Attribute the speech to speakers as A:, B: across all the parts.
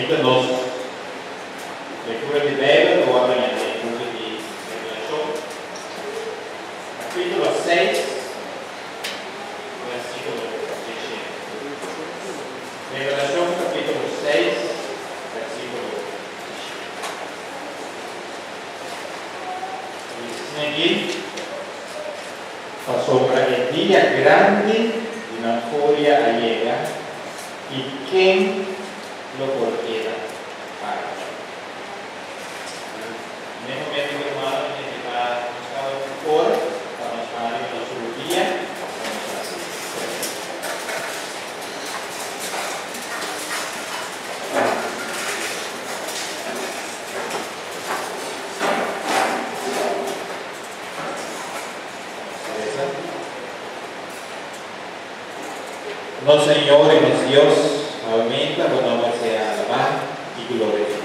A: Aumenta nos lectura di Bijbel ta wòrdu haña den e buki di Revelashon, kapítulo seis, versíkulo diesshete. Revelashon kapítulo seis, versíkulo diesshete. Ta bisa asina aki, Pasobra e dia grandi di nan furia a yega, i ken lo por keda para? Na e momento ku hermano mi invitá nos kada un por pa nos baha riba nos rudia pa nos hasi orashon. Nos resa. Nos Señor i nos Dios, aumenta bo nomber sea alabá i glorificá.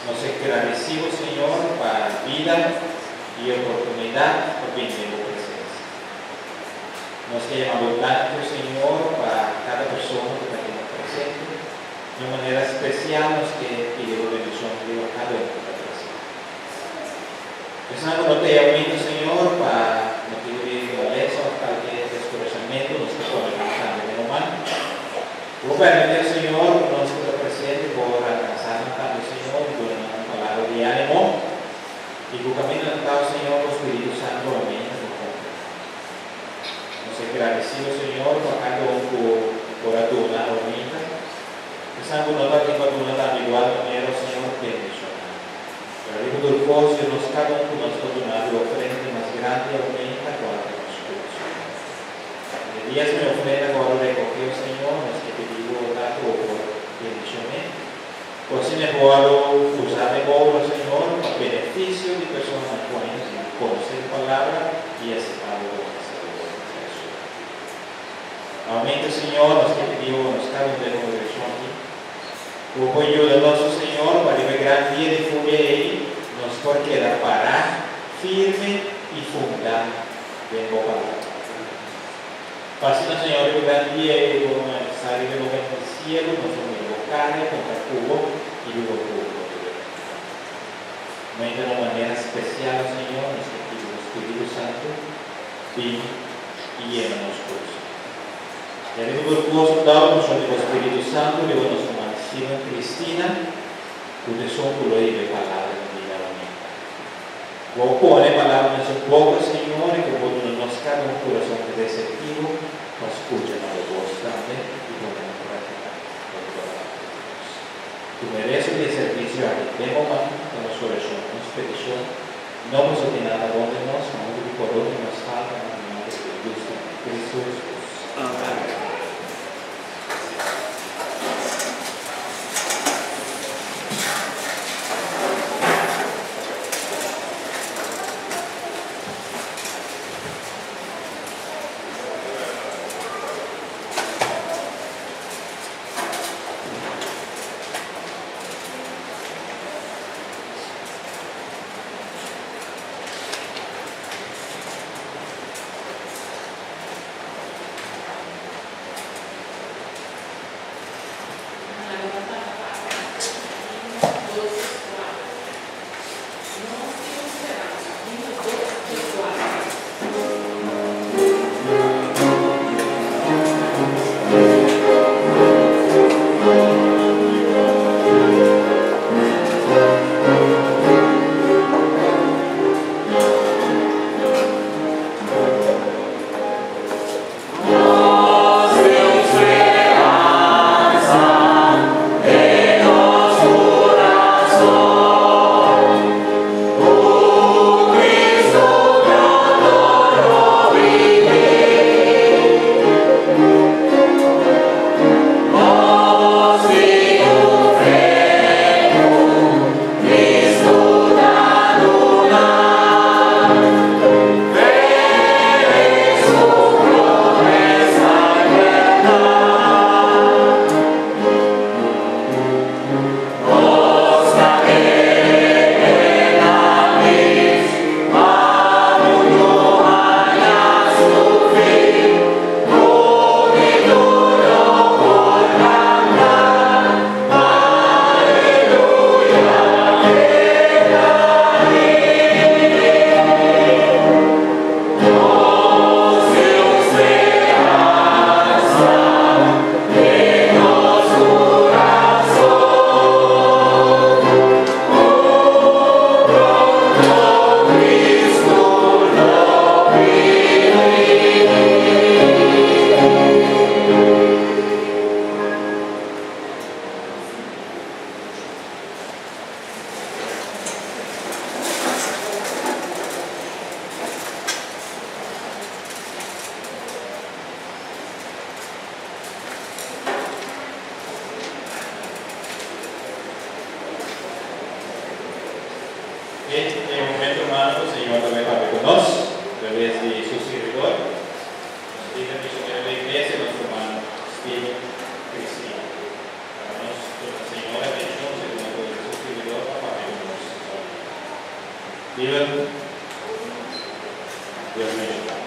A: Nos e gradeci bo, Señor, pa bida i oportunidad pa bini den bo presencia. Nos ta yama bo danki, Señor, pa cada persona cu ta keda presente. Di un manera special nos ke pidi bo bendicion riba cada un cu ta presente. Esnan ku no ta e aumento Señor pa motibu di malesa òf kalke deskurashamentu nos ta pone nan tambe den bo man. Bo permití Señor ku nos ku ta presente por alkansá nan tambe Señor i duna nan un palabra di ánimo i ku kaminda nan ta Señor bo Spiritu Santu aumenta bo kontra nan. Nos e gradesido Señor pa kada un ku por a duna aumenta. Esnan ku no ta tin pa duna tambe igual manera Señor bendishon nan. Pero riba tur kos, Dios nos kada un ku nos ta duna di ofrenda di mas grandi aumenta ku ata nos kurason. E dias mi ofrenda ku ora rekohé, o Señor, nos ke pidi Bo ta ku Bo por bendishon'é. Ku asina e bo a lo usa den obra, Señor, pa benefisio di personanan ku ainda tin di konosé Bo Palabra i aseptá Bo komo nan Salbador i Jesús. Aumenta, Señor, nos ke pidi Bo nos kada un den kongregashon aki. Bo por yuda nos, o Señor, pa riba e gran dia di furia ei nos por keda pará firme i fundá den Bo Palabra. Pa asina, Señor, riba e gran dia ei Bo manifestá riba e nubia di sielu, nos lo mira Bo kara i konta ku Bo i biba ku Bo pa tur eternidat. Menta na un manera spesial, o Señor, nos ke pidi Bo Spiritu Santu bin i yena nos kurason. Ya riba tur kos ku dau unshon di bo Spiritu Santu riba nos ruman Simon Cristina, ku ta esun ku lo hiba e palabra di bida aumenta. Bo pone e palabra na su boka, Señor, i ku bo duna nos kada un kurason reseptivo pa skucha na bo bos tambe i pone na práktika loke bo ta papia ku nos. Tuma e resto di e servisio aki den bo man, ta nos orashon, nos petishon, No boso tin nada bon den nos, ma hopi di pordon di nos faltanan di nomber di e Justo, Cristo Jesus.
B: Amen.
A: Ok, e momento, ruman, Señor ta bai papia ku nos, a traves di su sirbidor, nos lider misionero di iglesia, nos ruman Steven Cristina. Pa nos duna Señor atenshon segun e poder di su sirbidor pa papia ku nos. Steven, Dios bendishoná.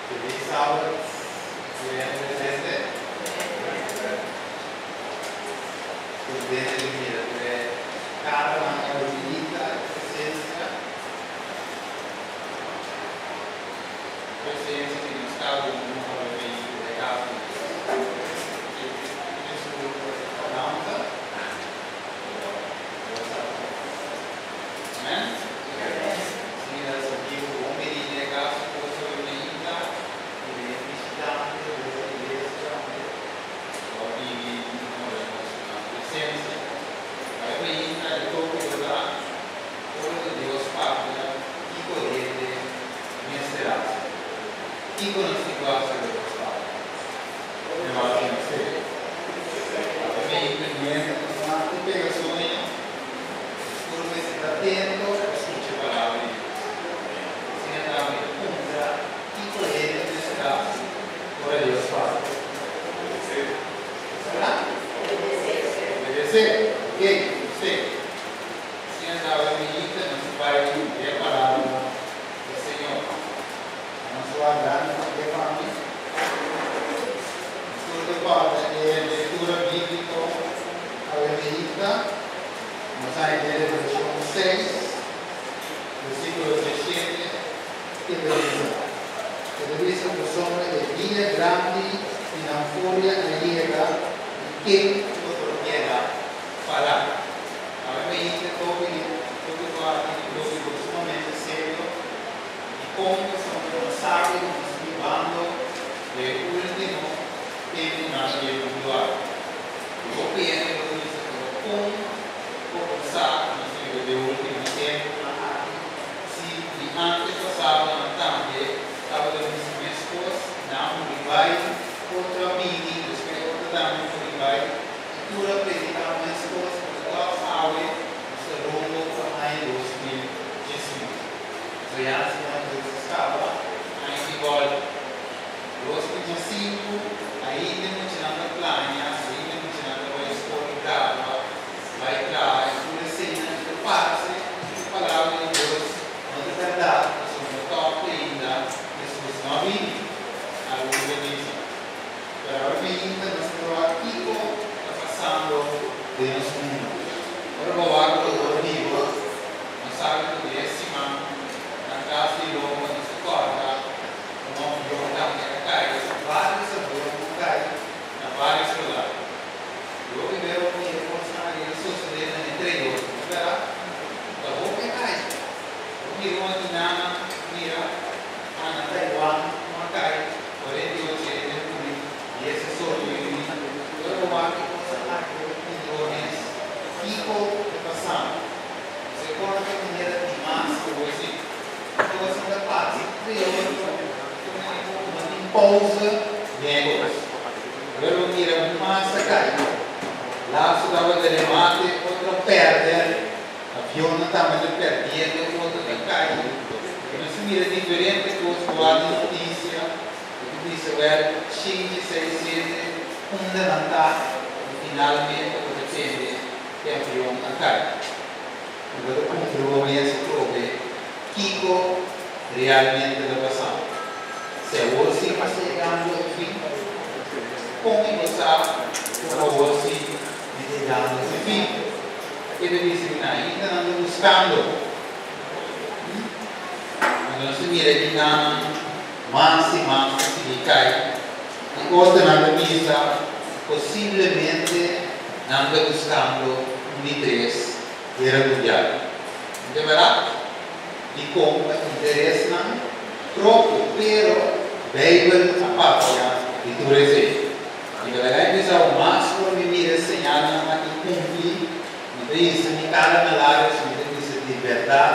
B: Feliz Sabbat, cliente presente. Contento di mira e cara bonita, presencia. Presencia di nos cada un obviamente de casa. Amen? Si, sentí bon bini na kas, boso bonita, i visitante di iglesia, i na presensia. Bai bonita, e tópiko ta, ora Dios papia, kiko hende mester hasi. Kiko nos tin ku hasi ora Dios papia. Obedesé. Obviamente, mientras nos pega soño, tur mester ta atento, skucha e palabra di Dios. Asina tambe puntra kiko hende mester hasi ora Dios papia. Será? Obedesé. Ok, obedesé. Asina tambe minita nos bai e palabra di Señor. Nos guarda e famia. Tur parte di lektura bíbliko awe minita. Nos ta den Revelashon 6, versíkulo 17, ku ta bisa: E bisa ku pasobra e dia grandi di nan furia a yega i ken lo por keda pará. Awe minita tópiko aki ta un tópiko sumamente serio i kon pasobra nos sabi ku nos ta bibando e último tempunan di e mundu aki. I hopi hende lo bisa pero kon por sa ku nos ta biba den e último tempunan aki si di antepasadonan tambe tabata bisa meskos, nan a muri bai, otro a bini, despues otro tambe a muri bai, i tur a prediká meskos, pero tòg awe nos ta rumbo pa aña 2000. pasando. Bo konosé manera di mas ku bo si. Anto asina ta pasa entre otro ku no tin pousa den e kos. Ora bo mira mas a kai. Laatste tabata remate, otro a pèrdè, avionnan tabata pèrdiendo, otro ta kai. I nos a mira diferente kos ku a di notisia ku ta bisa wèl shinchi seis siete unda nan ta i finalmente bo ta tende e avion a kai. I bo ta puntra bo mes atrobe kiko realmente ta pasando. Si awor si a yegando e fin, kon i bo sa ku awor si mi ta yegando e fin? E ta bisa mi nan ainda nan ta buskando. Cuando nos ta mira e binanan mas i mas ta sigui kai, i otronan ta bisa posiblemente nan ta buskando un di tres guera mundial. No ta bèrdat? Dikon? Pa interesnan propio. Pero Beibel a papia di tur esei. Mi ta laga e bisa bo mas ora mi mira e señalnan aki kumpli, mi ta hisa mi kara na laria si mi ta bisa di bèrdat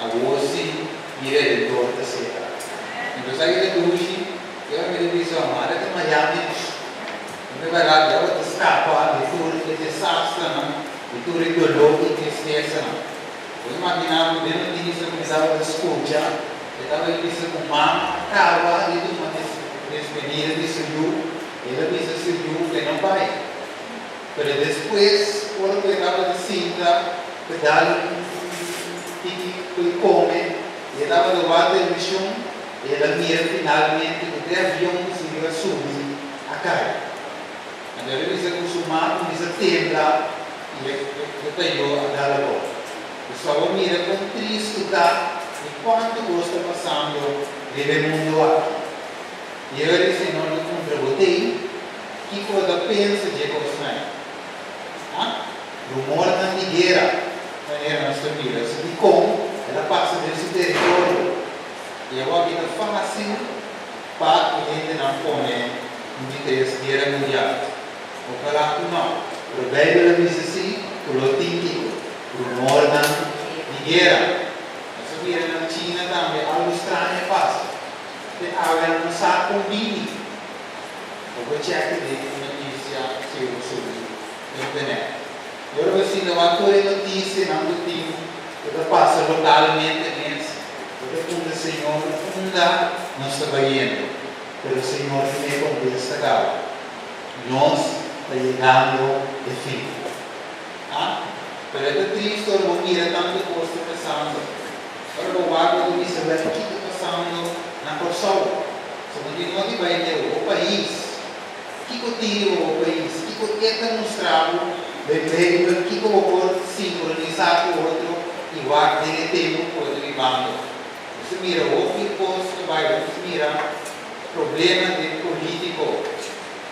B: awor si mi Redentor ta serka. Entonces aki ta dushi i ora mi ta bisa bo mare ta Miami. Mi ta bèrdat ya bo ta skapa di tur e desasternan, di tur e doló i tristesanan. Bo imaginá bo den noticia ku mi tabata skucha, e tabata bisa ku mama a kaba di tuma despedida di su yu, el a bisa su yu ku e no bai. Pero despues ora ku e tabata sinta pa dal un tiki ku e kome i e tabata wak televishon, el a mira finalmente ku te avion ku su yu a subi a kai. Anto el a bisa ku su man kuminsá tembla i e tayó a dal abou. Gustavo a mira kon tristu ta i kuantu kos ta pasando riba e mundu aki. I ora e Señor ta puntra bo tei, kiko bo ta pensa dje kosnan ei? Ha? Rumornan di guera, manera nos ta mira. So dikon el a pasa den su teritorio? I awor aki ta fásil pa e hendenan pone un di tres guera mundial. Ojalá ku no. Pero Beibel a bisa sí ku lo tin kiko? Rumornan di guera. Nos a mira na China tambe algu straño a pasa. Te awe nan no sa kon bini. Bo por chèk den e notisia si bo subi internet. I ora bo sinta wak tur e notisianan ku tin ku ta pasa lokalmente mes, bo ta puntra Señor unda nos ta bayendo. Pero Señor tin e kontesta kaba, Nos ta yegando e fin. A Pero e ta tristu ora bo mira tantu kos ta pasando. Ora bo wak bo ta bisa wèl kiko ta pasando na Kòrsou. So bo tin noti bai leu bo pais. Kiko tin riba bo pais? Kiko e ta mustra bo den Beibel? Kiko bo por sinkronisá ku otro i wak den e tempu ku bo ta bibando? Bo ta mira hopi kos ta bai, bo ta mira problema den polítiko.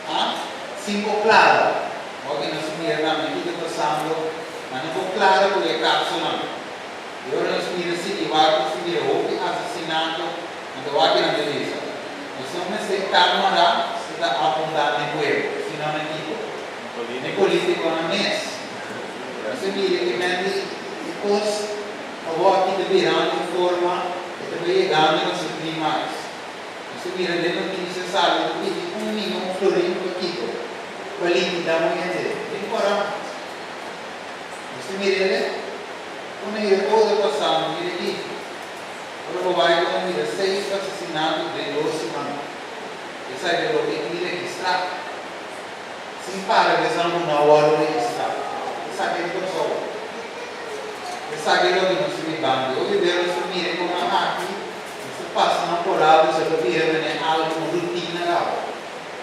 B: A Sin por klara, oke nos mira tambe kiko ta pasando, ma no por klara ku e kasonan. I ora nos mira sigui wak nos ta mira hopi asesinato, anto wak nan ta bisa, Nos no mester kamara ku ta apuntá n'e pueblo, sino na kiko? N'e politikonan mes. Nos ta mira e men di e kos awor aki ta birando un forma e ta bai yegando na su klimaks. Nos ta mira den notisia sali ta pidi un miyon florin pa kiko? Pa likidá un hende. Den Koran. Nos ta mira el. Una i e otro pasando, mira aki. Ora bo bai bo ta mira seis asesinato den dos siman. Esaki ta loke tin registrá. Sin para di esnan ku no a wòrdu registrá. Esaki ta Kòrsou. Esaki loke nos ta bibando. Hopi bes nos ta mira e kosnan aki, nos ta pasa nan por alto, esaki ta bira manera algu, un rutina kaba.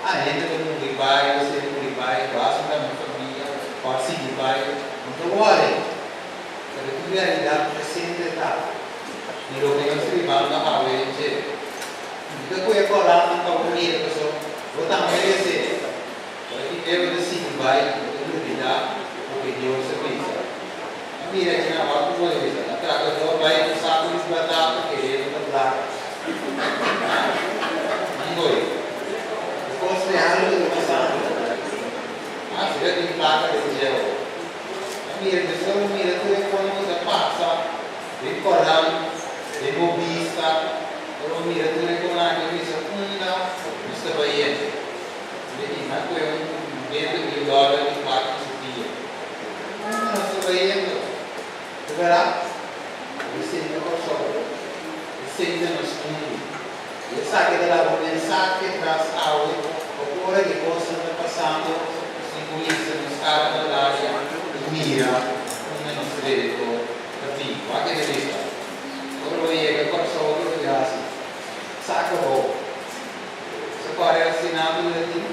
B: Ah, hende ta muri bai, esei ta muri bai, basta ta mi famia, por sigui bai, no ta wòri. Pero ki realidat presente ta di loke nos ta bibando awe dje? Mi ta kohe korannan pa bo mira pasobra bo ta meresé. Pero ki bes bo ta sigui bai i bo ta lubidá loke Dios a bisa. A mira dje na wak ku bo ta bisa, A trabadó bai ku saku di batata kerendo ta plaka. Angoi, e kos real loke ta pasando. Ah, si ta tin plaka den dje awor. A mira, despues bo mira tur e. Den korant, den bo bista, ora bo mira tur e konan aki, bo bisa, Unda nos ta bayendo? Mira aki, nan kohe un benta mil dòler di plaka na su pia. Unda nos ta bayendo? Di bèrdat, esei ta Kòrsou, esei ta nos mundu. I esaki ta laga un mensahe tras awe pa ora di kosnan ta pasando nos tin ku hisa nos kara na laria i mira unda nos rededor ta bin. Wak e ta bisa, Ora bo yega Kòrsou ke bo di hasi? Saka bo. Sa kòrè asina bo ta tin?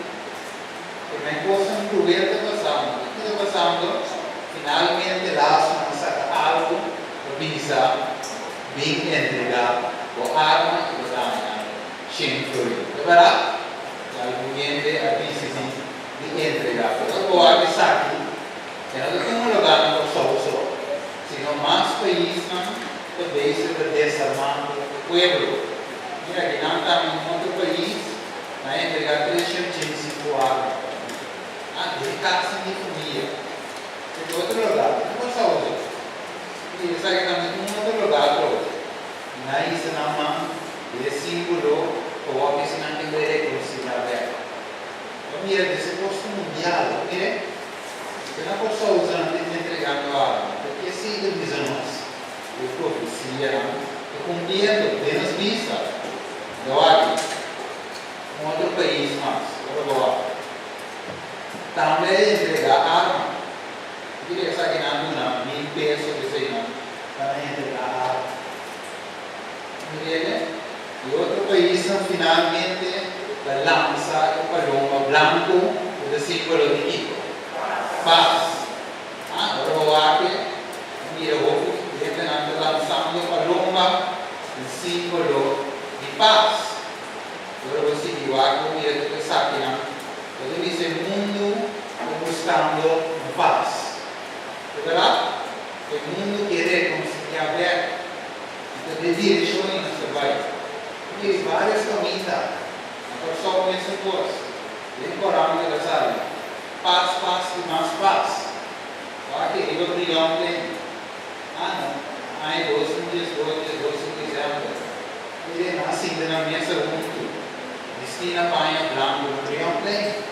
B: E men kosnan kruel ta pasando. Kiko ta pasando? Finalmente Lazo a saka algu pa bisa. Bin entregá bo arma i bo daña shen florin. Ta bèrdat? I algun hende a disidí di entregá. Pero bo wak esaki, e no ta tuma lugá na Kòrsou so, sino mas paisnan ta bezig ta desarmando e pueblo. Mira aki nan tambe un otro pais nan a entregá 385 arma. Ah, den kasnan di famia. Te otro lugá, no Kòrsou so. I esaki tambe un otro lugá atrobe. Nan hisa nan man di e símbolo pa wak si nan tin bai rekonsiliá bèk. Bo mira desakosto mundial, bo mira ke na Kòrsou usa nan tin entregando arma, purke esei ta bisa nos ku e profesianan ta kumpliendo den nos bista. Bo wak un otro pais mas, ora bo wak tambe a entregá arma. Kiko esaki nan duna mil peso eseinan pa nan entrega arma? Mirele, e otro paisnan finalmente ta lansa e paloma blanco ku ta simbolo di kiko? Pas. Ah, ora bo wak e, bo mira hopi hendenan ta lansando paloma, un simbolo di pas. Ora bo sigui wak bo mira tur esakinan, bo ta bisa e mundu ta buskando un pas. Ta bèrdat? E mundu ke rekonsiliá bèk. Anto den direkshon ei nos ta bai. Bo mira vários kaminda. Na Kòrsou mesun kos. Den Koran ta sali, Pas, pas i mas pas. Wak e riba Brionplein. Ah no, aña 2012, 12 di desèmber. Mire, nan a sinta na mesa huntu, bistí na paña blanku na Brionplein.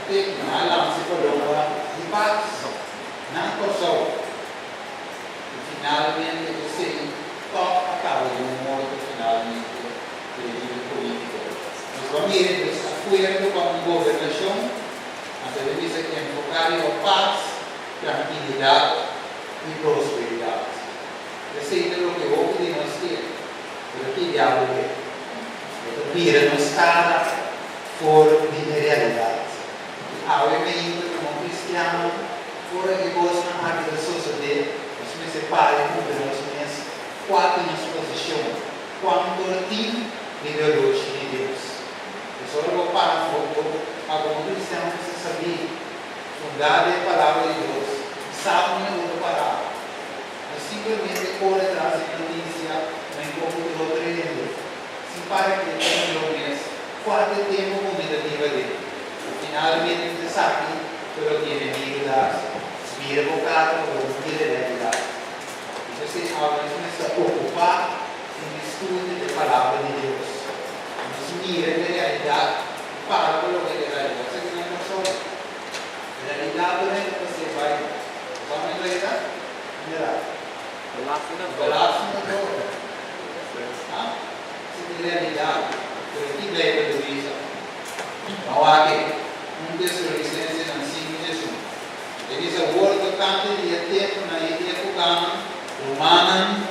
B: Oke, nan a lansa e palomba di pas na Kòrsou. I finalmente esei tòg a kaba den un morto finalmente di e lider polítiko. Nos ba mira e desakuerdo pa un gobernashon, anto e bisa enfoká riba pas, trankilidat i prosperidat. Esei ta loke hopi di nos ke, pero ki diabel ke? E ta bira nos kara for di e realidat. I awe meinta komo kristiano, ora e kosnan aki ta sosodé, nos mester para i puntra nos mes kua ta nos posishon, kuantu ora tin riba e oloshi di Dios. Pasobra ora bo para bo bo pa komo kristiano mester sabí, fundá den e Palabra di Dios, i sa unda bo ta pará. No simplemente kore tras di notisia na e komputador trende, sin para ke ta un lo mes kua ta e tempu ku mi ta biba den. I finalmente mi ta saki ku loke enemigu ta hasi, bira bo kara pa bo no mira e realidat. I p'esei awe nos mester okupá den e studio di e Palabra di Dios, pa nos mira e realidat i para ku loke ta e realidat. Esaki no ta solo. E realidat ta renta pa ser bai. Bo sa mi renta? Mira. Belasting na todo. Ha? Esa ta e realidat. Pero ki Bijbel ta bisa? Bo wak e, 1 Tesalonicensenan 5 11. E bisa, Wor tokante di e tempunan i e epokanan, rumannan,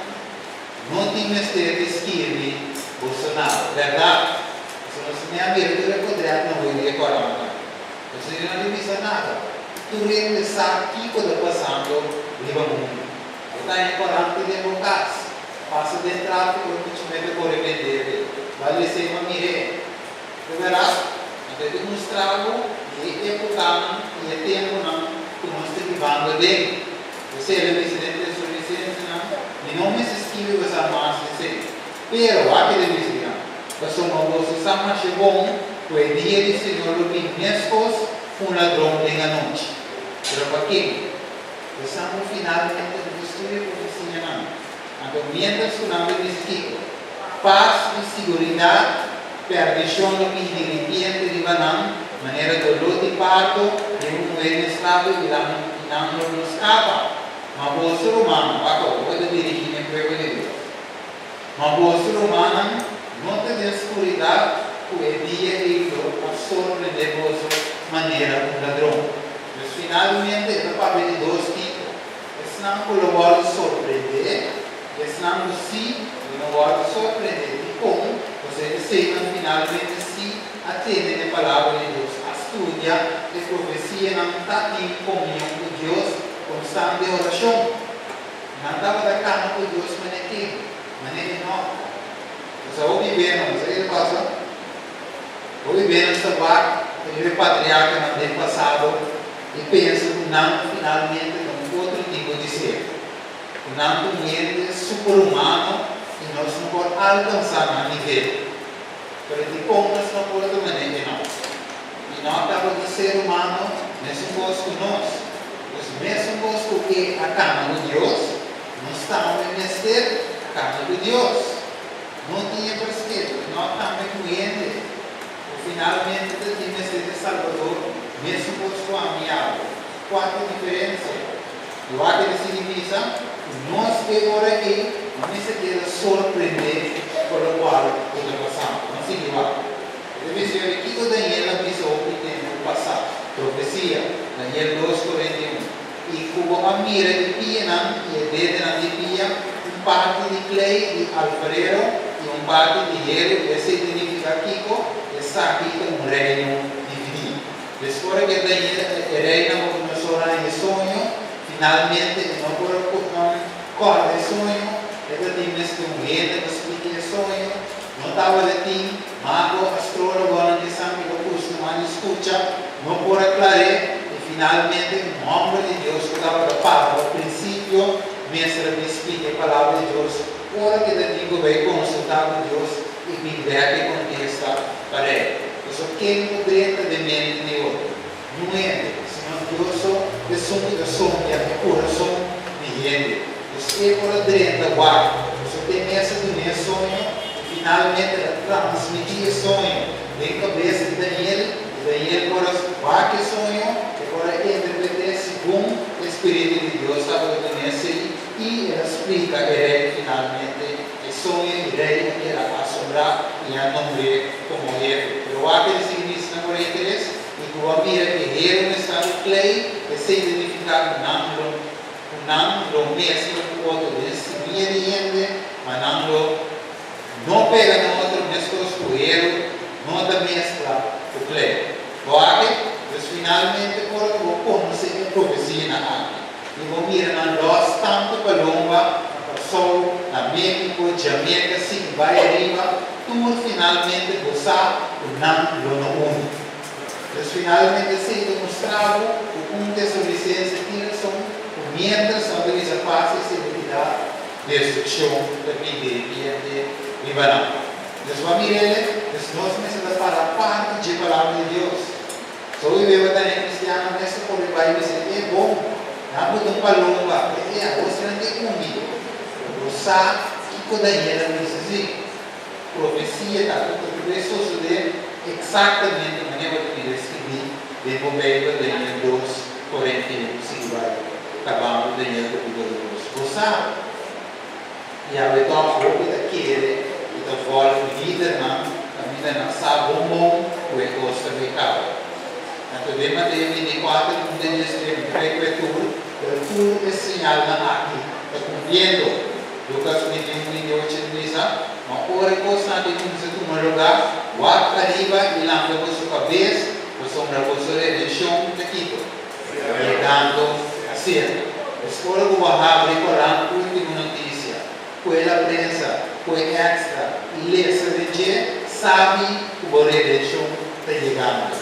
B: no tin mester di skirbi boso nada. Bèrdat? Pasobra nos tin a mira tur e podrèt na hoy di e kòrantnan. Pasobra no ta bisa nada. Tur hende sa kiko ta pasando riba mundu. Bo ta haña korante den bo kas. Pasa den tráfiko i muchu mete kore bendete. Bo a les'é pa mir'é. Di bèrdat, nan ta demostrá bo di e épokanan i e tempunan ku nos ta bibando aden. P'esei el a bisa den Tesalonicensenan, Mi no mester skibi boso mas esei. Pero, wak el a bisa nan, Pasobra boso sa masha bon ku e dia di Señor lo bin meskos ku un ladron den anochi. Pero pa ken? Esnan ku finalmente no ta studia profesianan. Anto miéntras ku nan ta bisa kiko? Pas i siguridat, perdishon lo bini di ripiente riba nan, manera doló di parto riba un muhé den esklabo i nan lo no skapa. Ma boso rumannan, wak awor ta dirigí na e pueblo di Dios. Ma boso rumannan no ta den skuridat ku e dia ei lo a sorprendé boso manera un ladron. Pues finalmente e ta papia di dos tipo, esnan ku lo wòrdu sorprendé i esnan ku sí lo no wòrdu sorprendé. Dikon? Pasobra eseinan finalmente sí a tende n'e Palabra di Dios, a studia e profesianan, ta tin komunion ku Dios konstante orashon. Nan tabata kama ku Dios manera ken? Manera Enòk. Nos a hopi beno, bo sa ke ta pasa? Hopi beno ta wak riba e patriarkanan den pasado i pensa ku nan finalmente ta un otro tipo di ser, ku nan ta un hende superhumano i nos no por alkansá nan nivel. Pero dikon nos no por ta manera Enòk? Enòk tabata un ser humano mesun kos ku nos. Pues mesun kos ku e a kama ku Dios, nos tambe mester kama ku Dios. No tin e perskil, Enòk tambe ku hende ku finalmente ta tin mester di Salbador mesun kos ku ami abo. Kua ta e diferensia? I wak e ta sigui bisa ku nos e ora ei no mester keda sorprendé pa lokual ku ta pasando. Nos sigui wak. E ta bisa yori kiko Daniel a bisa hopi tempu pasá. Profesia, Daniel dos, 41, I ku bo a mira e pianan i e dedenan di pia, un parti di klei di alfarero i un parti di heru, i esei ta nifiká kiko? Esaki ta un reino dividí. Despues ora ke Daniel e rei Nabucodonosor a haña e soño, finalmente e no por a kòrda e soño, e ta tin mester un hende pa splika e soño. No tabata tin mago, astrólogonan di esnan ku ta kustumá di skucha, no por a klar'é, i finalmente un hòmber di Dios ku tabata papia pa prinsipio mester a bin splika e palabra di Dios ora ke ta tin ku bai konsultá ku Dios i bin bèk e kontesta pa rei. Pasobra ken ku drenta den mente di otro? Niun hende, sino Dios so, esun ku ta sondia e kurason di hende. Dus e por a drenta wak, pasobra te mes a dun'é e soño i finalmente el a transmití e soño den kabes di Daniel, i Daniel por a wak e soño, e por a interpret'é segun e spiritu di Dios tabata dun'é esei, i el a splika e rei finalmente e soño, i rei a keda asombrá i a nombr'é komo hefe. Pero wak e significa na 43, I ku a mira e heru mester ku klei, esei ta nifiká ku nan lo ku nan lo meskla ku otro den simia di hende, ma nan lo no pega na otro meskos ku heru no ta meskla ku klei. Bo aki? Dus finalmente ora ku bo konosé e profesianan aki i bo mira nan lòs tantu pa lomba, na Kòrsou, na México, Jamaica, sigui bai ariba, tur finalmente bo sa ku nan lo no uni. Pues finalmente esei ta mustra bo ku un desobediencia tin rason ku mientras nan ta bisa pas y seguridad, destruccion ta bin di repente riba nan. Pues bo a mir'ele, pues nos mester ta para parti dje Palabra di Dios. So hopi beba ta e cristiano mester por riba y bisa e bon, nan buta un palomba, e e awor si nan ke uni. Pero bo sa kico Daniel a bisa si? Profesia ta ku ta debe sosodé eksaktamente manera bo ta mira skibí den bo Beibel Daniel dos, 41 sigui bai kabando Daniel kapítulo dos. Bo sa, i awe tòg hopi ta kere i ta vòlg lidernan kaminda nan sa bon bon ku e kos ta bai kaba. Anto den Mateo 24 un den 13 mi ta bai ku e tur, pero tur e señalnan aki ta kumpliendo. Lukas 21, 28 ta bisa, Ma ora e kosnan aki kuminsá tuma lugá, wak ariba i lanta boso kabes, pasobra boso redenshon ta kiko? Yegando aserka. Pues ora ku bo habri korant Último Notisia, kue La Prensa, kue Extra i lesa den dje, sabi ku bo redenshon ta yegando.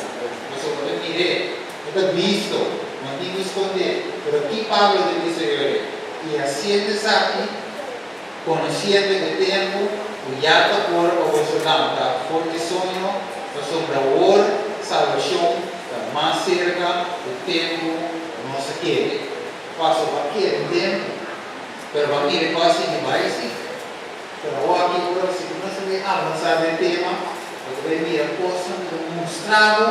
B: Pasobra bo ta mir'é, bo ta bisto, no tin ku skondé. Pero ki Pablo ta bisa yori? I hasiendo esaki, konosiendo e tempu ku ya ta ora pa boso lanta for di soño, pasobra awor salbashon ta mas serka ku tempu nos a kere. Pasobra a kere un tempu. Pero ban mira e kos sigui bai si. Pero awor aki ora si ku nos ta bai avansá den tema, bo ta bai mira kosnan ku ta mustra bo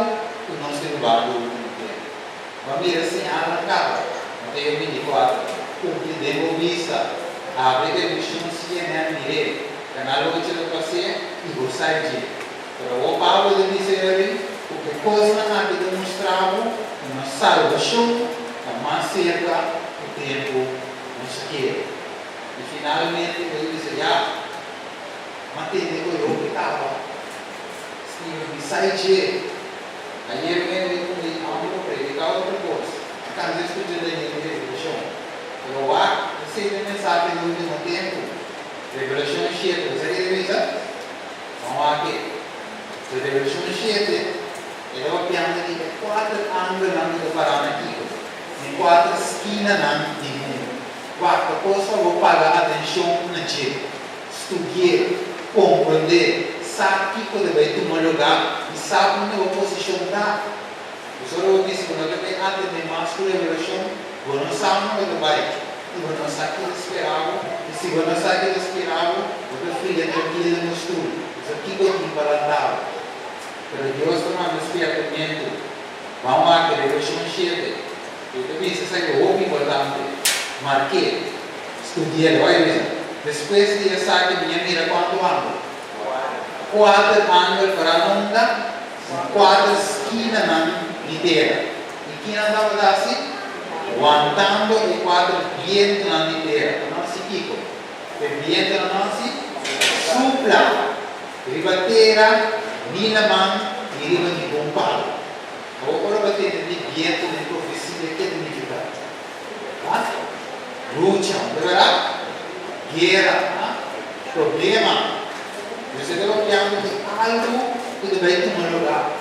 B: ku nos ta ribando último tempu. Ban mira señalnan kaba, Mateo 24, kumpli den bo bista, habri televishon CNN mir'é, Kanal ocho ta pas'é i bo sai dje. Pero awor Pablo ta bisa Erwin ku e kosnan aki ta mustra bo ku nos salbashon ta mas serka ku tempu nos a kere. I finalmente bo ta bisa, Ya, m'a tende ku e hopi kaba. Steven bisa dje, Ayer mende ku mi amigo prediká otro kos, a kambia skucha Daniel di Revelashon. Pero wak, esei ta e mensahe di último tempu. Revelashon shete, bo sa ke ta bisa? Ban wak e. So Revelashon shete, e ta papiando di e kuater angelnan ku ta pará na kiko? Na e kuater skinanan di mundu. Wak, ta kos pa bo paga atenshon na dje, studi'é, komprondé, sa kiko ta bai tuma lugá i sa unda bo posishon ta. Pasobra bo bisa ku no ta bai atendé mas ku Revelashon, bo no sa unda bo ta bai i bo no sa ki ta spera bo, i si bo no sa ki ta spera bo, bo ta fria trankil den bo stul, pasobra kiko tin pa lanta bo? Pero Dios ta manda spièrtamentu. Ban wak Revelashon shete. E ta bisa esaki hopi importante. Mark'é. Studi'é. Lo bai bisa. Despues di esaki mi a mira kuantu angel? Kuater angel pará na unda? Na kuater skinanan di tera. I kinan tabata hasi? Wantando e kuater bientunan di tera. Pa nan hasi kiko? Pa e bientunan no hasi supla riba tera, ni laman, ni riba ningun palu. Awor ora bo tende di bientu den profesia ke ta nifiká? Ha? Lucha, no ta bèrdat? Guera, ha? Problema. Mester ta papiando di algu ku ta bai tuma lugá.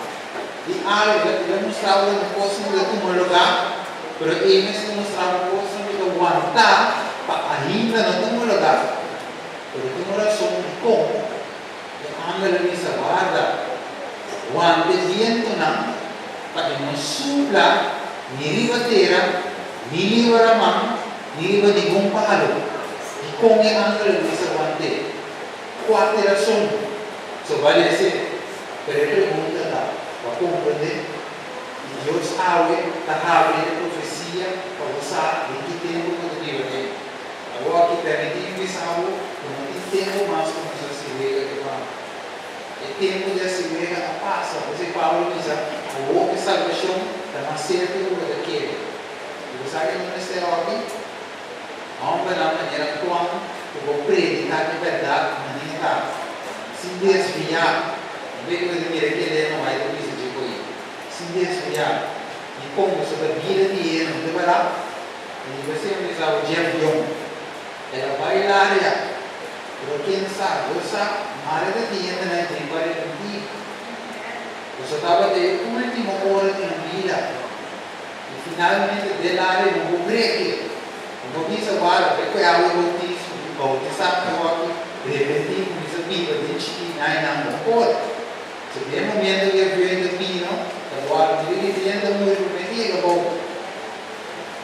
B: Di algu, el a mustra bo un kosnan ku ta tuma lugá, pero e mester mustra bo kosnan ku ta wantá pa ainda no tuma lugá. Pero tin un rason dikon. E angel a bisa, Warda, wanta e bientunan pa e no supla ni riba tera, ni riba raman, ni riba ningun palu. Dikon e angel a bisa want'é? Kua ta e rason? So bale esei. Pero e pregunta ta, Bo a komprendé? I Dios awe ta habri e profesia pa bo sa den ki tempu bo ta biba den. Awor ki permití mi bisa bo ku no tin tempu mas pa nos hasi wega ku pan. E tempu di hasi wega a pasa. P'esei Pablo a bisa, Awor e salbashon ta mas serka ku bo ta kere. I bo sa ke nos mester oki? Hòmbernan manera Juan ku bo prediká e bèrdat manera ta, sin desviá. No b'e ku bo ta mira kende no bai ta bisa dje ko'i. Sin desviá. Dikon boso ta bira di e no ta bèrdat? I bo siempre bisa bo Jeff Young. El a bai laria, pero ken sa, Dios sa, mare ta tin hende nan tin ku a repentí. Boso tabata e último ora di nan bida. I finalmente den laria no bo breke. No bo bisa wara, bo koe awa e boutismo, i boutisá mi awor aki, repentí, kuminsá biba den chikí, nai nan no por. So den e momento ku e vio ta bino, ta wòrdu mira di hende ta muri promé ku yega bou.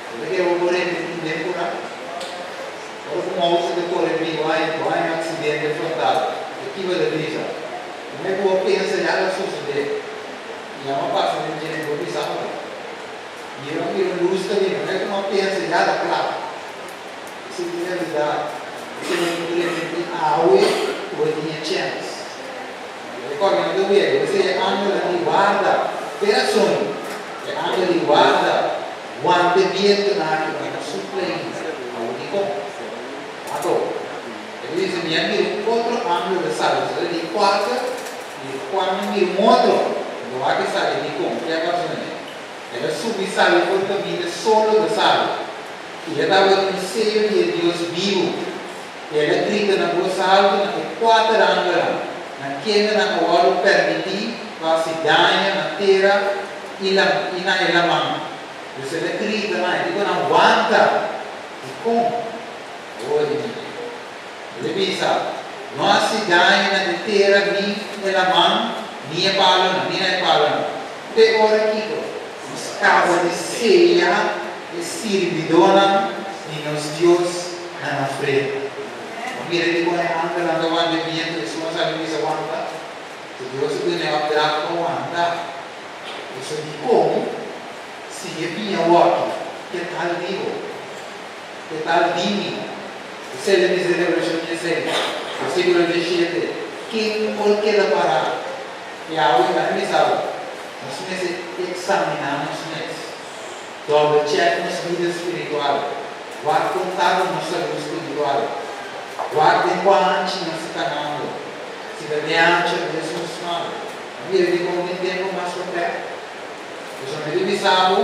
B: Bo ta kere bo por repetí den purá? Ora ku un outo ta kore bin bo haña bo haña un aksidente frontal, e kiba ta bisa? Promé ku bo pensa ya lo sosodé. I amo a pasa den dje bo bisa bo. Mira un mira un lus ta bin, promé ku bo pensa ya ta kla. Esei ta realidat. Esei bo tin ku repetí awe ku bo tin e chèns. Rekòrda no ta wega, bo esei e angelnan di warda. Perason, e angel di warda. Wante bientunan aki pa no supla ainda. Awor dikon? Ato, e ta bisa, Mi a mira un otro angel ta sali. Bo sa di kuater, i Juan a mira un otro. Bo wak esaki dikon? Ke a pasa na dje? El a subi sali for kaminda solo ta sali. I e tabatin un seyo di e Dios bibu. I el a grita na bos haltu na e kuater angelnan, na kendenan a wòrdu permití pa hasi daño na tera i la i na e laman. Dus el a grita nan, e di ku nan, Wanta! Dikon? Oye mi, el a bisa, No hasi daño na e tera ni e laman, ni e palonan, ni na e palonan. Te ora kiko? Nos kaba di seya e sirbidónan di nos Dios na nan. frenta. Mira di kon e angelnan ta wanta e bientu, esun a sali bisa wanta. Si Dios a duna e opdracht pa wanta, eso dikon si e biña awor aki, ke tal di bo? Ke tal di mi? Esei ta bisa Revelashon dieseis, versíkulo 17, Ken por keda pará? I awe ta bisa bo, nos mester eksaminá nos mes, double check nos bida spiritual, wak kon ta ku nos salú spiritual, wak den kua hanchi nos ta kanando, si ta den hanchi òf den esun smal. A mira dikon tin tempu mas perfèkt. Pasobra mi ta bisa bo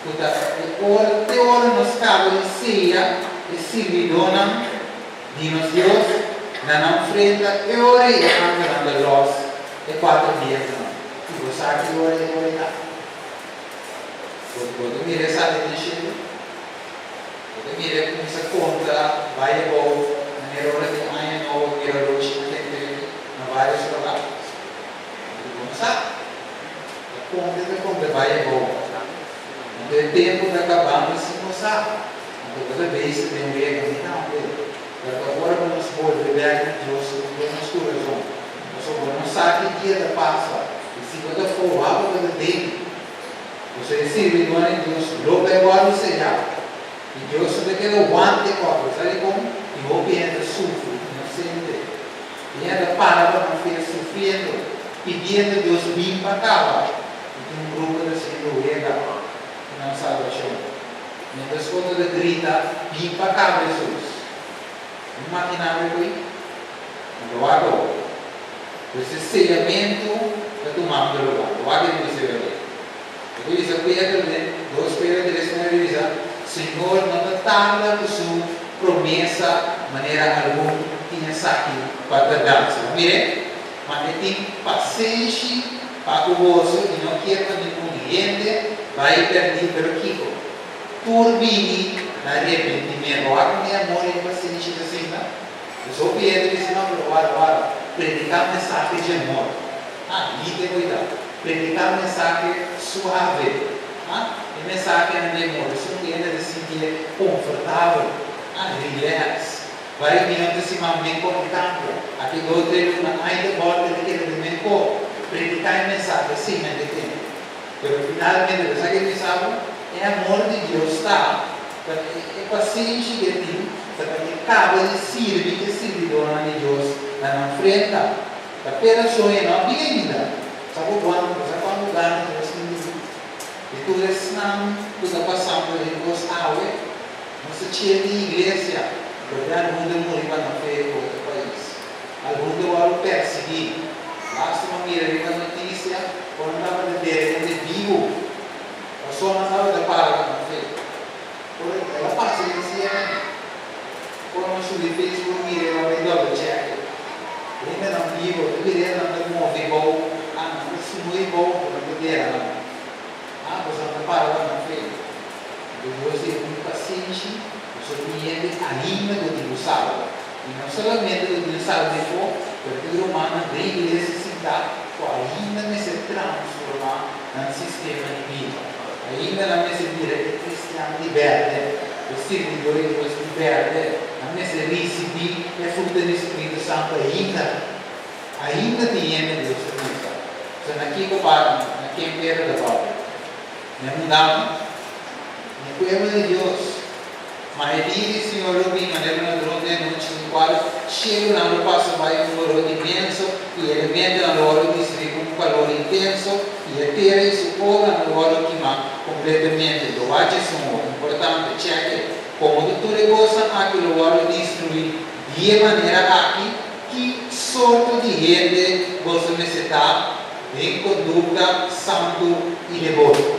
B: ku ta e ora te ora nos kaba di seya e sirbidónan di nos Dios na nan frenta e ora ei e angelnan ta lòs e kuater bientunan. I bo sa ki ora e ora ei ta? Bo ta mira esaki den shelu? Bo ta mira e kuminsa konta bai abou manera ora di aña nobo mira roshi na henter na vários lugá? Bo no sa. Ta konta ta konta bai abou. Anto e tempu ta kabando sin bo sa. Anto bo ta bezig den wega mi tambe. Pero ta ora ku nos bolbe bek na Dios ku tur nos kurason. Pasobra bo no sa ki dia ta pasa i si bo ta foha bo ta den. Pasobra e sirbidónan di Dios lo bai wòrdu seyá. I Dios no ta keda wante otro. Sa dikon? Tin hopi hende ta sufri inosente. I hende ta para pa nan fe sufriendo, pidiendo Dios bin pa kaba. I tin un grupo ta haciendo wega ku nan salbashon. Mientras otro ta grita, Bin pa kaba, Hesus! Bo imaginá bo e ko'i? Anto wak awor. Pues e seyamentu ta tumando lugar. Wak e bisa e wele. E ta bisa Pedro den dos Pedro 3:9 e bisa, Señor no ta tarda ku su promesa manera algun tin esaki pa tardansa. Bo mira? Ma e tin pasenshi pa ku boso i no kier pa ningun hende bai pèrdí, pero kiko? Tur bini na repentimentu. Bo wak mi amor i pasenshi ta asina? Pues hopi hende bisa, No, pero wara, wara, prediká mensahe dje amor. Ah, lite cuidado. Prediká mensahe suave. Ah, e mensahenan di amor, esun ku hende ta sintié konfortabel. Ah, relax. Bai mi otro siman menkó e kambia. Aki dos tres luna ainda bòrda di keda den menkó. Prediká e mensahe asina nan ke tende. Pero finalmente bo sa ke mi sa bo? E amor di Dios ta pa e pasenshi ku e tin ta pa e kaba di sirbi e sirbidónan di Dios na nan frenta. Ta pera soña no a bin ainda. Sa bo guanta, sa cuanto gana cu nos tin di bin. Di tur esnan cu ta pasando den cos awe, nos ta chel di iglesia, porque algun ta muri pa nan fe otro pais. Algun ta wòrdu persiguí. Lastima mira riba noticia con nan tabata dere hende bibu, pasobra nan tabata para pa nan fe. Por el a pasa den CNN. Ora mi subi Facebook mira e ora e double check e. Hendenan bibo ta bira nan ta move bou, ah nan ta snui bou ku nan ta dera nan. Ah boso nan ta para pa nan fe. Anto Dios di tin pasenshi pasobra tin hende ainda ku tin ku salba. I no solamente ku tin salba di afó, pero tin rumannan den iglesia sintá ku ainda mester transformá nan sistema di bida. Ainda nan mester bira e kristian di bèrdè, e sirbidó di Dios di bèrdè. Nan mester risibí e fruta di spiritu santu ainda. Ainda tin hende Dios ta bisa. So na kiko parti, na ken Pedro ta papia? Na e mundano? Na e pueblo di Dios. Ma e dia di Señor lo bin manera un ladron den anochi, den cual cielunan lo pasa bai un horor inmenso, i elementonan lo wòrdu destruí ku un calor intenso, i e tera i su obranan lo wòrdu kimá completamente. Lo wak djes un ora importante, chèk'e. Como ku tur e cosnan aki lo wòrdu destruí di e manera aki, ki sorto di hende boso mester ta den conducta santu i deboto?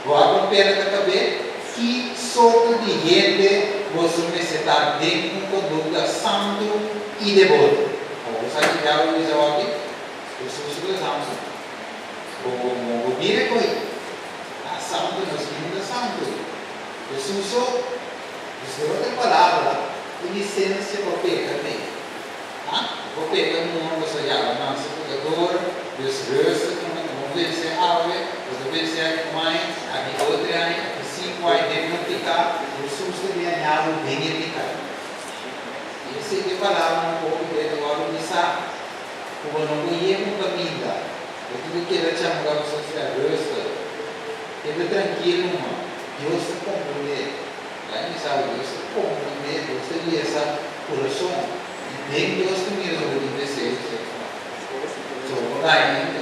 B: Bo a kompera ta kab'é? Ki sorto di hende boso mester ta den un kondukta santu i deboto? Ora bo sa ki diabel bisa bo aki, Jesus ku ta santu. Bo bo bo mira koe ta santu, nos hende ta santu. Jesus so, dus den otro palabra, e lisensia pa peka t'ei. Ha? Bo peka muhor boso yaba nan su pekador, dus rustig no ta bo vense awe, bo ta vense aki un aña, aki otro aña, aki sinku aña den un pika, Jesus ta biaña bo den e pika. Esei ta e palabranan ku hopi bes ta wòrdu bisá, ku bo no por yega un kaminda, bo tin ku keda chamuká bo sosial rustig. Keda trankil numa, Dios ta komprondé. Laga mi sa bo, Dios ta komprondé, Dios ta lesa kurason. I den Dios ta mira si bo tin deseo seksual. So bo por gaña hende.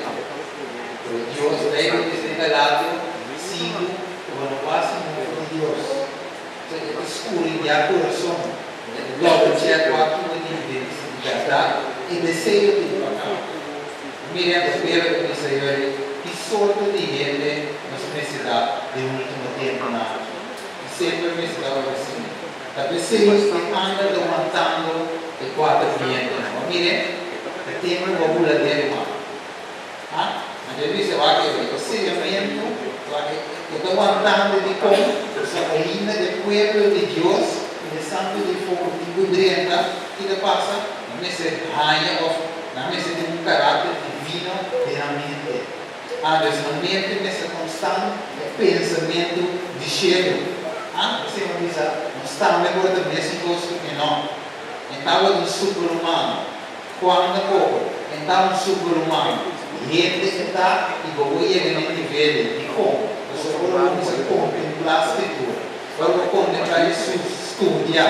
B: Pero Dios, Beibel bisa den Galatio 5 ku bo no por hasi mofa di Dios. So e ta skuridiá kurason. E ta double check wak ki bo tin den di bèrdat e deseo tin pa kaba. Mira e Pedro ta bisa yori ki sorto di hende nos mester ta den ultimo tempunan aki. I semper mester tabata asina. Ta p'esei e angel ta wantando e kuater bientunan. Bo a mir'é? E tempu bo a bula den ruman. Ha? Anto e bisa wak e e seyamentu e ta wantando dikon? Pasobra ainda e pueblo di Dios i e santu di fogo tin ku drenta, ki ta pasa? Nan mester haña òf nan mester tin un karakter divino den nan mente. Ha, dus nan mente mester konstant e pensamentu di shelu. Ha, esei mi a bisa, nos tambe por ta mesun kos ku Enòk. E tabata un superhumano. Juan ta koko, e ta un superhumano. Hende e ta i bo por yega na e nivel ei. Dikon? Pasobra ora bo kuminsá kontemplá Skritura, ora bo kontemplá Hesus, studia,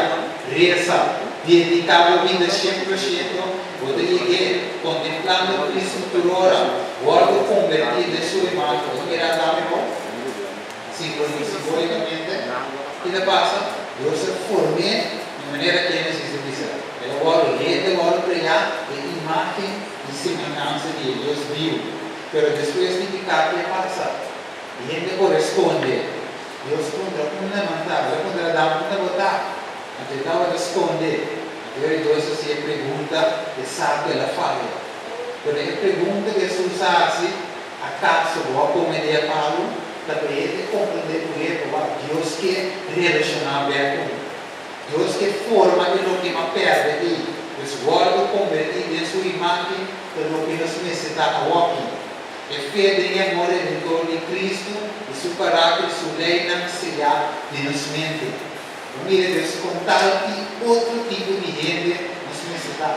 B: resa, dediká bo bida 100%, bo ta yeg'é. Kontemplando Kristu tur ora, wòrdu konbertí den su imágen. Bo ta mira tambe bo? Simbólikamente, ki ta pasa? Dios a form'é di manera Génesis ta bisa. El a wòrdu hende wòrdu kreá e imágen i semehansa di e Dios bibu. Pero despues di piká ke a pasa? E hende koresponde. Dios puntra, Unda nan ta? El a puntra Adam, Unda bo ta? Anto e tabata skonde. Anto e Dios hasi e pregunta, e sa ku el a faya. Pero e pregunta ku Hesus a hasi, Akaso bo a kome di e palu? Ta pa hende komprendé ku Jehova, Dios ke relashoná bèk ku mi. Dios ke forma e loke m'a pèrdè ei, pues wòrdu kombertí den su imágen ta loke nos mester ta awoki. E fe den e amor redentor di Kristu i su karakter i su leinan seyá den nos mente. Bo mira Dios kon tal ki otro tipo di hende nos mester ta.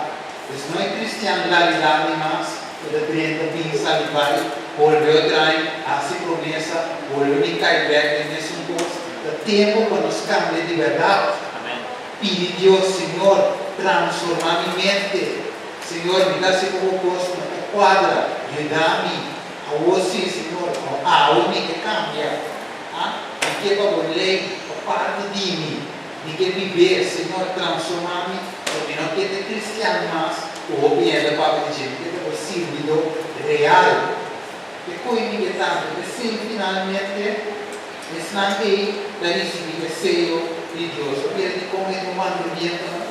B: Pues no e kristian lalilá ni mas ku ta drenta bin sali bai, bolbe otrain, hasi promesa, bolbe bin kai bèk den mesun kos. Ta tempu pa nos kambia di bèrdat. Pidi Dios, Señor, transformá mi mente. Señor, mi ta hasi poko kos ku no ta kuadra. Yuda mi. Awor sí, Señor, awe mi ke kambia. Mi ke pa bo lei pa parti di mi. Mi ke bib'é, Señor, transformá mi, so mi no ke ta cristian mas ku hopi hende papia di dje, mi ke ta bo sirbidó real. Ke koe mi ke tantu? P'esei finalmente esnan ei ta risibí e seyo di Dios. Bo mira dikon e ta un mandamientonan?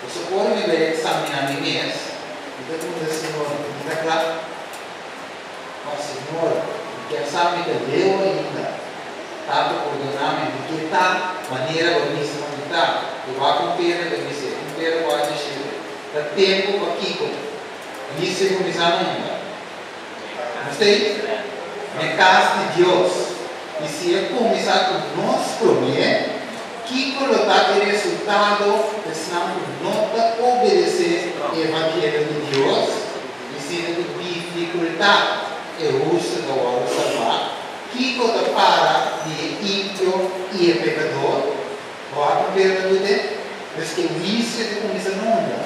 B: Pasobra ora mi bai eksaminá mi mes, mi ta puntra, Señor, mi ta kla? Ma Señor, mi kier sa mi ta leu ainda. Tata pordoná mi, mi ke ta manera bo bisa pa mi ta. Bo wak un Pedro ta bis'é, un Pedro 4:7. Ta tempu pa kiko? Dice kuminsá nunka. Nos ta ei n'e kas di Dios, i si e kuminsá ku nos promé, kiko lo ta e resultado pa esnan ku no ta obedesé e evangelio di Dios? I si no ku difikultat e hustu ta wòrdu salbá, kiko ta para di e impio i e pekador? Bo a komprende Lute? Pues e huisio ta kuminsá nunka.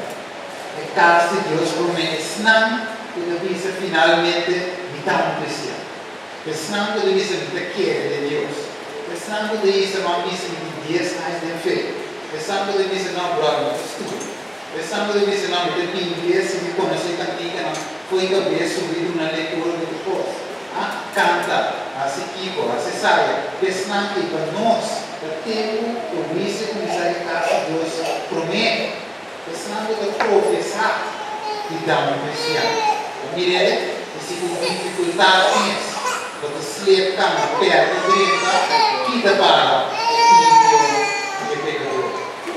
B: E kas di Dios promé esnan ku ta bisa finalmente, Mi ta un kristian. Esnan ku ta bisa, Mi ta kere den Dios. Esnan ku ta bisa, Bo a bisa mi tin dies aña den fe. Esnan ku ta bisa, No, bròder, mi ta studia. Esnan ku ta bisa, No, mi ta biblia si mi konosé kantikanan fo'i kabes subi duna lektura di tur kos. A kanta, hasi kiko, hasi saya. Esnan ei pa nos ta tempu ku huisio kuminsá e kas di Dios promé. Esnan ku ta profesá di ta un kristian. Bo mir'é? I si ku difikultat mes bo ta slep kamba pèrdè drenta, kita para e impio i e pekador.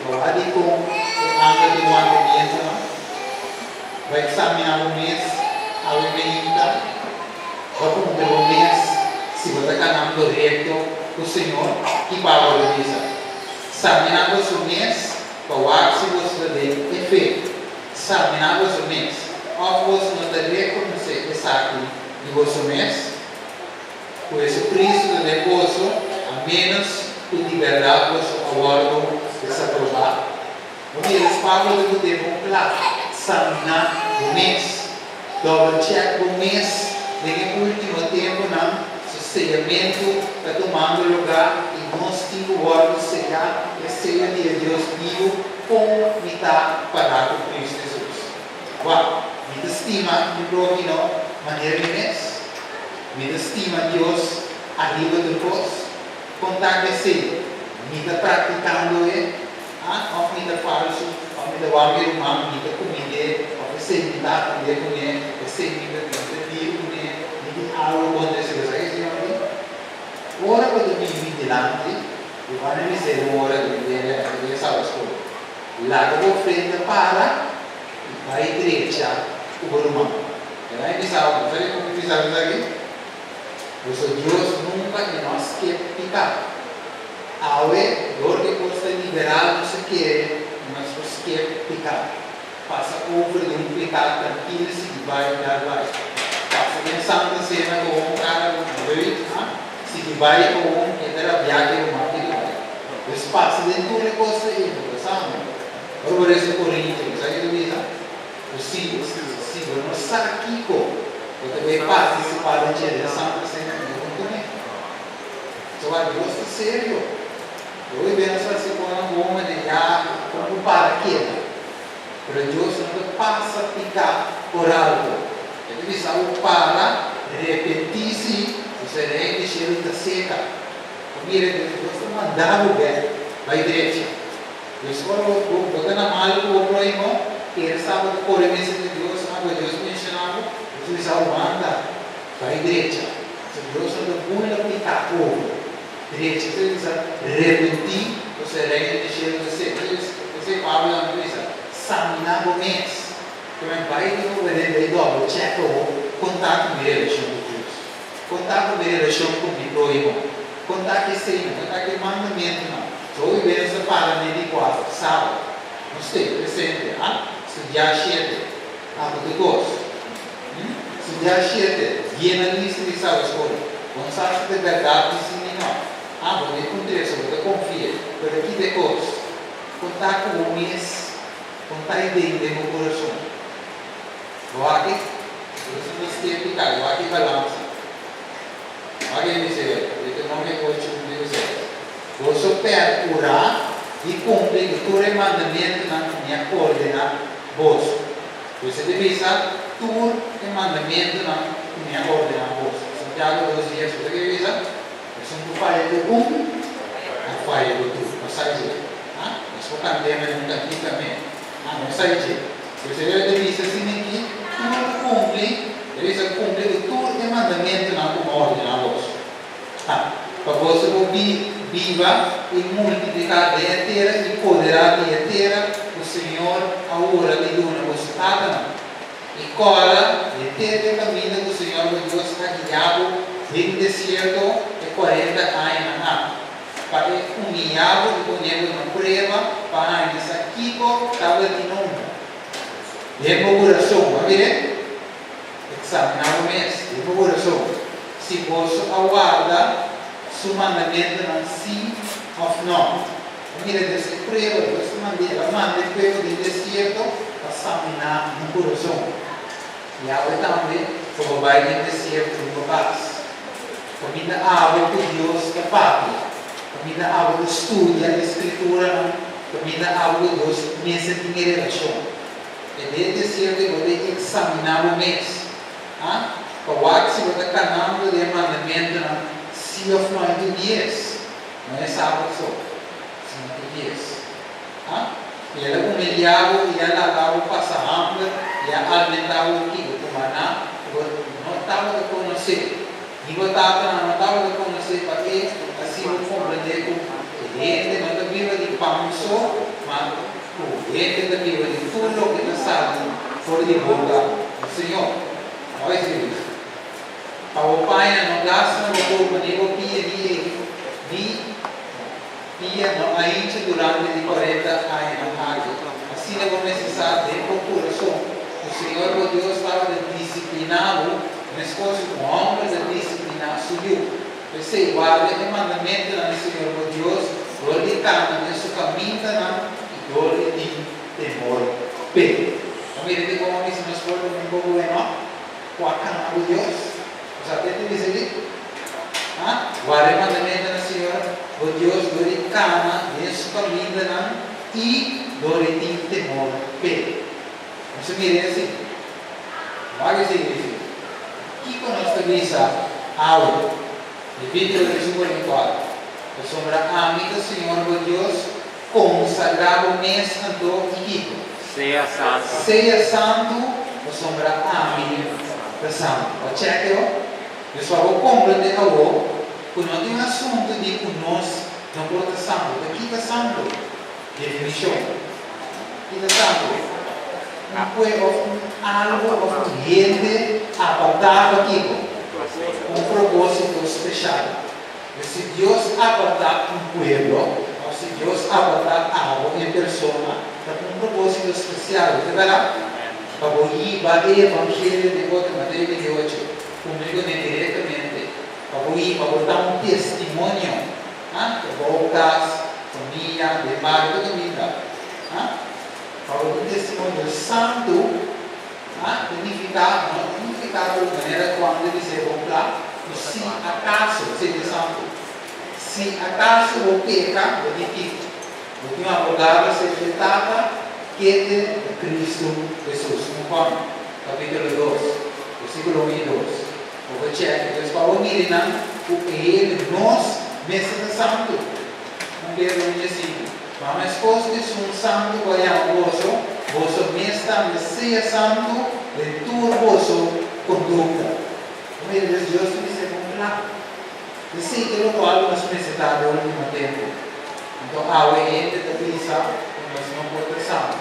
B: Bo a dikon e angel di mandamientonan? Bo a eksaminá bo mes awe meinta? Bo a puntra bo mes si bo ta kanando rekto ku Señor? Ki Pablo ta bisa? Saminá boso mes pa wak si boso ta den. Saminá boso mes. Òf boso no ta rekonosé esaki di boso mes, ku Hesukristu ta den boso, a ménos ku di bèrdat boso a wòrdu desaprobá? Bo mira, es Pablo ta put'é bon kla, Saminá bo mes. Double check bo mes den e último tempunan, su seyamentu ta tumando lugá i nos tin ku wòrdu seyá e seyo di e Dios bibu kon mi ta pará ku Kristu Hesus. Wak, mi ta stima mi próhimo manera mi mes? Mi ta stima Dios ariba tur kos? Kon ta ku esei? Mi ta praktikando e? Ah, òf mi ta falsu, òf mi ta wak mi ruman, mi ta kumind'é, òf esei mi ta atendé kuné, esei mi ta mi ta deal kuné, mi tin algu kontra esei. Bo sa ke Señor di? Ora bo ta bini mi dilanti, bo ban a bis'é den ora di mi den sala skol, Laga bo ofrenda para i bai drecha ku bo ruman. E nan a bisa bo, sa ke mi bisa bo esaki? Boso Dios nunka e no a skep piká. Awe, dor di kos ta liberal nos a kere ku nos por skep piká. Pasa over di un piká trankil sigui bai dar bai. Pasa den Santa Sena ku un kara ku rui, ha? Sigui bai ku un e ta rabiá ku e ruman di bai. Pues pasa den tur e kos ta ei, bo ta sa no? Ora bo resa Korintio, bo sa ke ta bisa? Ku si, si bo no sa kiko bo ta bay partisipá den dje den Santa Sena i no kuné. Pasobra Dios ta serio. Hopi bes nos hasi kosnan bon manera ya kon ku para keda. Pero Dios no ta pasa piká por alto. E ta bisa bo para, repentí si, pasobra e Reino di shelu ta seka. Bo mira Dios, Dios ta manda bo bèk bai drecha. Pues ora bo bo ta na malu ku bo próhimo, kere sa bo ta kore mester di Dios, abo Dios menshoná bo, bo ta bisa bo manda bai drecha. So Dios no ta burla piká over. Drecha ta bisa repentí, pasobra e reino di shelu ta serka. P'esei Pablo tambe ta bisa, Saminá bo mes. Ke men bai di bo bende bai dòbel chèk awo kon ta ku mi relashon ku Dios, kon ta ku mi relashon ku mi próhimo, kon ta ku eseinan, kon ta ku e mandamentunan. So hopi bes nos ta para ne di kuater, sábado. Nos stay presente, ah? Studiá shete. Ah, ku tur kos. Hm? Studiá shete, yena lista di sábado skol. Bo no sa si ta bèrdat di si ni no. Ah, bo ta puntra eso, bo ta konfia. Pero kita e kos? Kon ta ku bo mes? Kon ta e den den bo kurason? Bo aki? Bo ta mester piká, bo aki balansa. Bo aki e bisa Deuteronomio ocho, 1 i 6. Boso perkurá di kumpli ku tur e mandamentunan ku mi a ordená boso. Pues e ta bisa tur e mandamentunan ku mi a ordená boso. Santiago dos dies, bo sa ke e bisa? Esun ku faya ku un, a faya ku tur. No sa dje. Ha? Nos por kant'é men un kantita men. Ha, no sa dje. Pues e ta bisa asina aki, tur ku kumpli, e ta bisa kumpli ku tur e mandamentunan ku mi a ordená boso. Ha, pa boso por biba i multipliká den e tera i poderá di e tera ku Señor a hura di duna boso tatanan. I kòrda di tende e kaminda ku Señor bo Dios a guiá bo den desierto e kuarenta añanan aki, pa e humiyá bo i pone bo na prueba pa haña sa kiko tabatin unda den bo kurason. Bo a mir'é? Examiná bo mes den bo kurason si boso a warda Su mandamentunan sí òf nò. Bo mira Dios e prueba, Dios ta mand'é, El a manda e pueblo den desierto pa saminá nan kurason. I awe tambe pa bo bai den desierto di bo kas. Kaminda awe ku Dios ta papia, kaminda awe ku studia e Skrituranan, kaminda awe ku Dios mester tin e relashon. E den desierto bo ta eksaminá bo mes, ha? Pa wak si bo ta kanando den e mandamentunan sí òf nò. I tur dies, no e sabat so, sino tur dies. Ha? I el a humiliá bo i a laga bo pasa hamber i a almentá bo ku kiko? Ku maná ku bo no tabata konosé, ni bo tatanan no tabata konosé, pa e hasi bo komprendé ku e hende no ta biba di pan so, ma Ku hende ta biba di tur loke ta sali for di boka di Señor. Bai Dios. Pa bo paña no gasta na bo kurpa ni bo pia ni e ni pia no a hincha durante di 40 añanan aki. Asina bo mester sa den bo kurason. P'esei, warda e mandamentunan di Señor bo Dios dor di kana den su kamindanan i dor di tin temor p'e. Ta mira di kon a bisa nos por ta un poko bueno ku a kana ku Dios. Bo sa ke ta bisa aki? Ha? Warda e mandamentunan di Señor bo Dios dor di kana den su kamindanan i dor di tin temor p'e. Nos a mira esei. Wak esei dice, Kiko nos ta bisa awe? Levítico 3:44, Pasobra ami ta Señor bo Dios, konsagrá bo mes anto i kiko?
A: Sea santu.
B: Sea santu, pasobra ami ta santu. Bo a chèk yo? Dus pa bo komprendé awor ku no tin un asuntu di ku nos no por ta santu. Ta kita santu? Definishon, Ki ta santu? Un kue òf un algu òf un hende apartá pa kiko? Un propósito speshal. Pues si Dios apartá un pueblo òf si Dios apartá abo en persona, ta ku un propósito spesial. Bo ta bèrdat? Pa bo hiba e evangelio den otro, Mateo 28, kumpli kuné direktamente. Pa bo hiba, bo ta un testimonio. Ha? Trabou, kas, famia, den bario, tur kaminda. Ha? Pa bo un testimonio santu, ha? Ta nifiká, no ta nifiká ku manera Juan ta bis'é bon kla, ku si akaso, esei ta santu, si akaso bo peka, bo tin kiko? Bo tin un abogado serka e Tata, kende ta Kristu Hesus. Un Juan, kapítulo dos, versíkulo un i dos. Bo por chèk dus pa bo mira nan ku e hende nos mester ta santu. Un Pedro un djesinku. Ma meskos ku esun santu ku a yama boso, boso mes tambe sea santu den tur boso kondukta. Bo mira dus Dios ta bisa kon kla. Esei ta lokual ku nos mester ta den ultimo tempu. Anto awe hende ta bisa ku nos no por ta santu.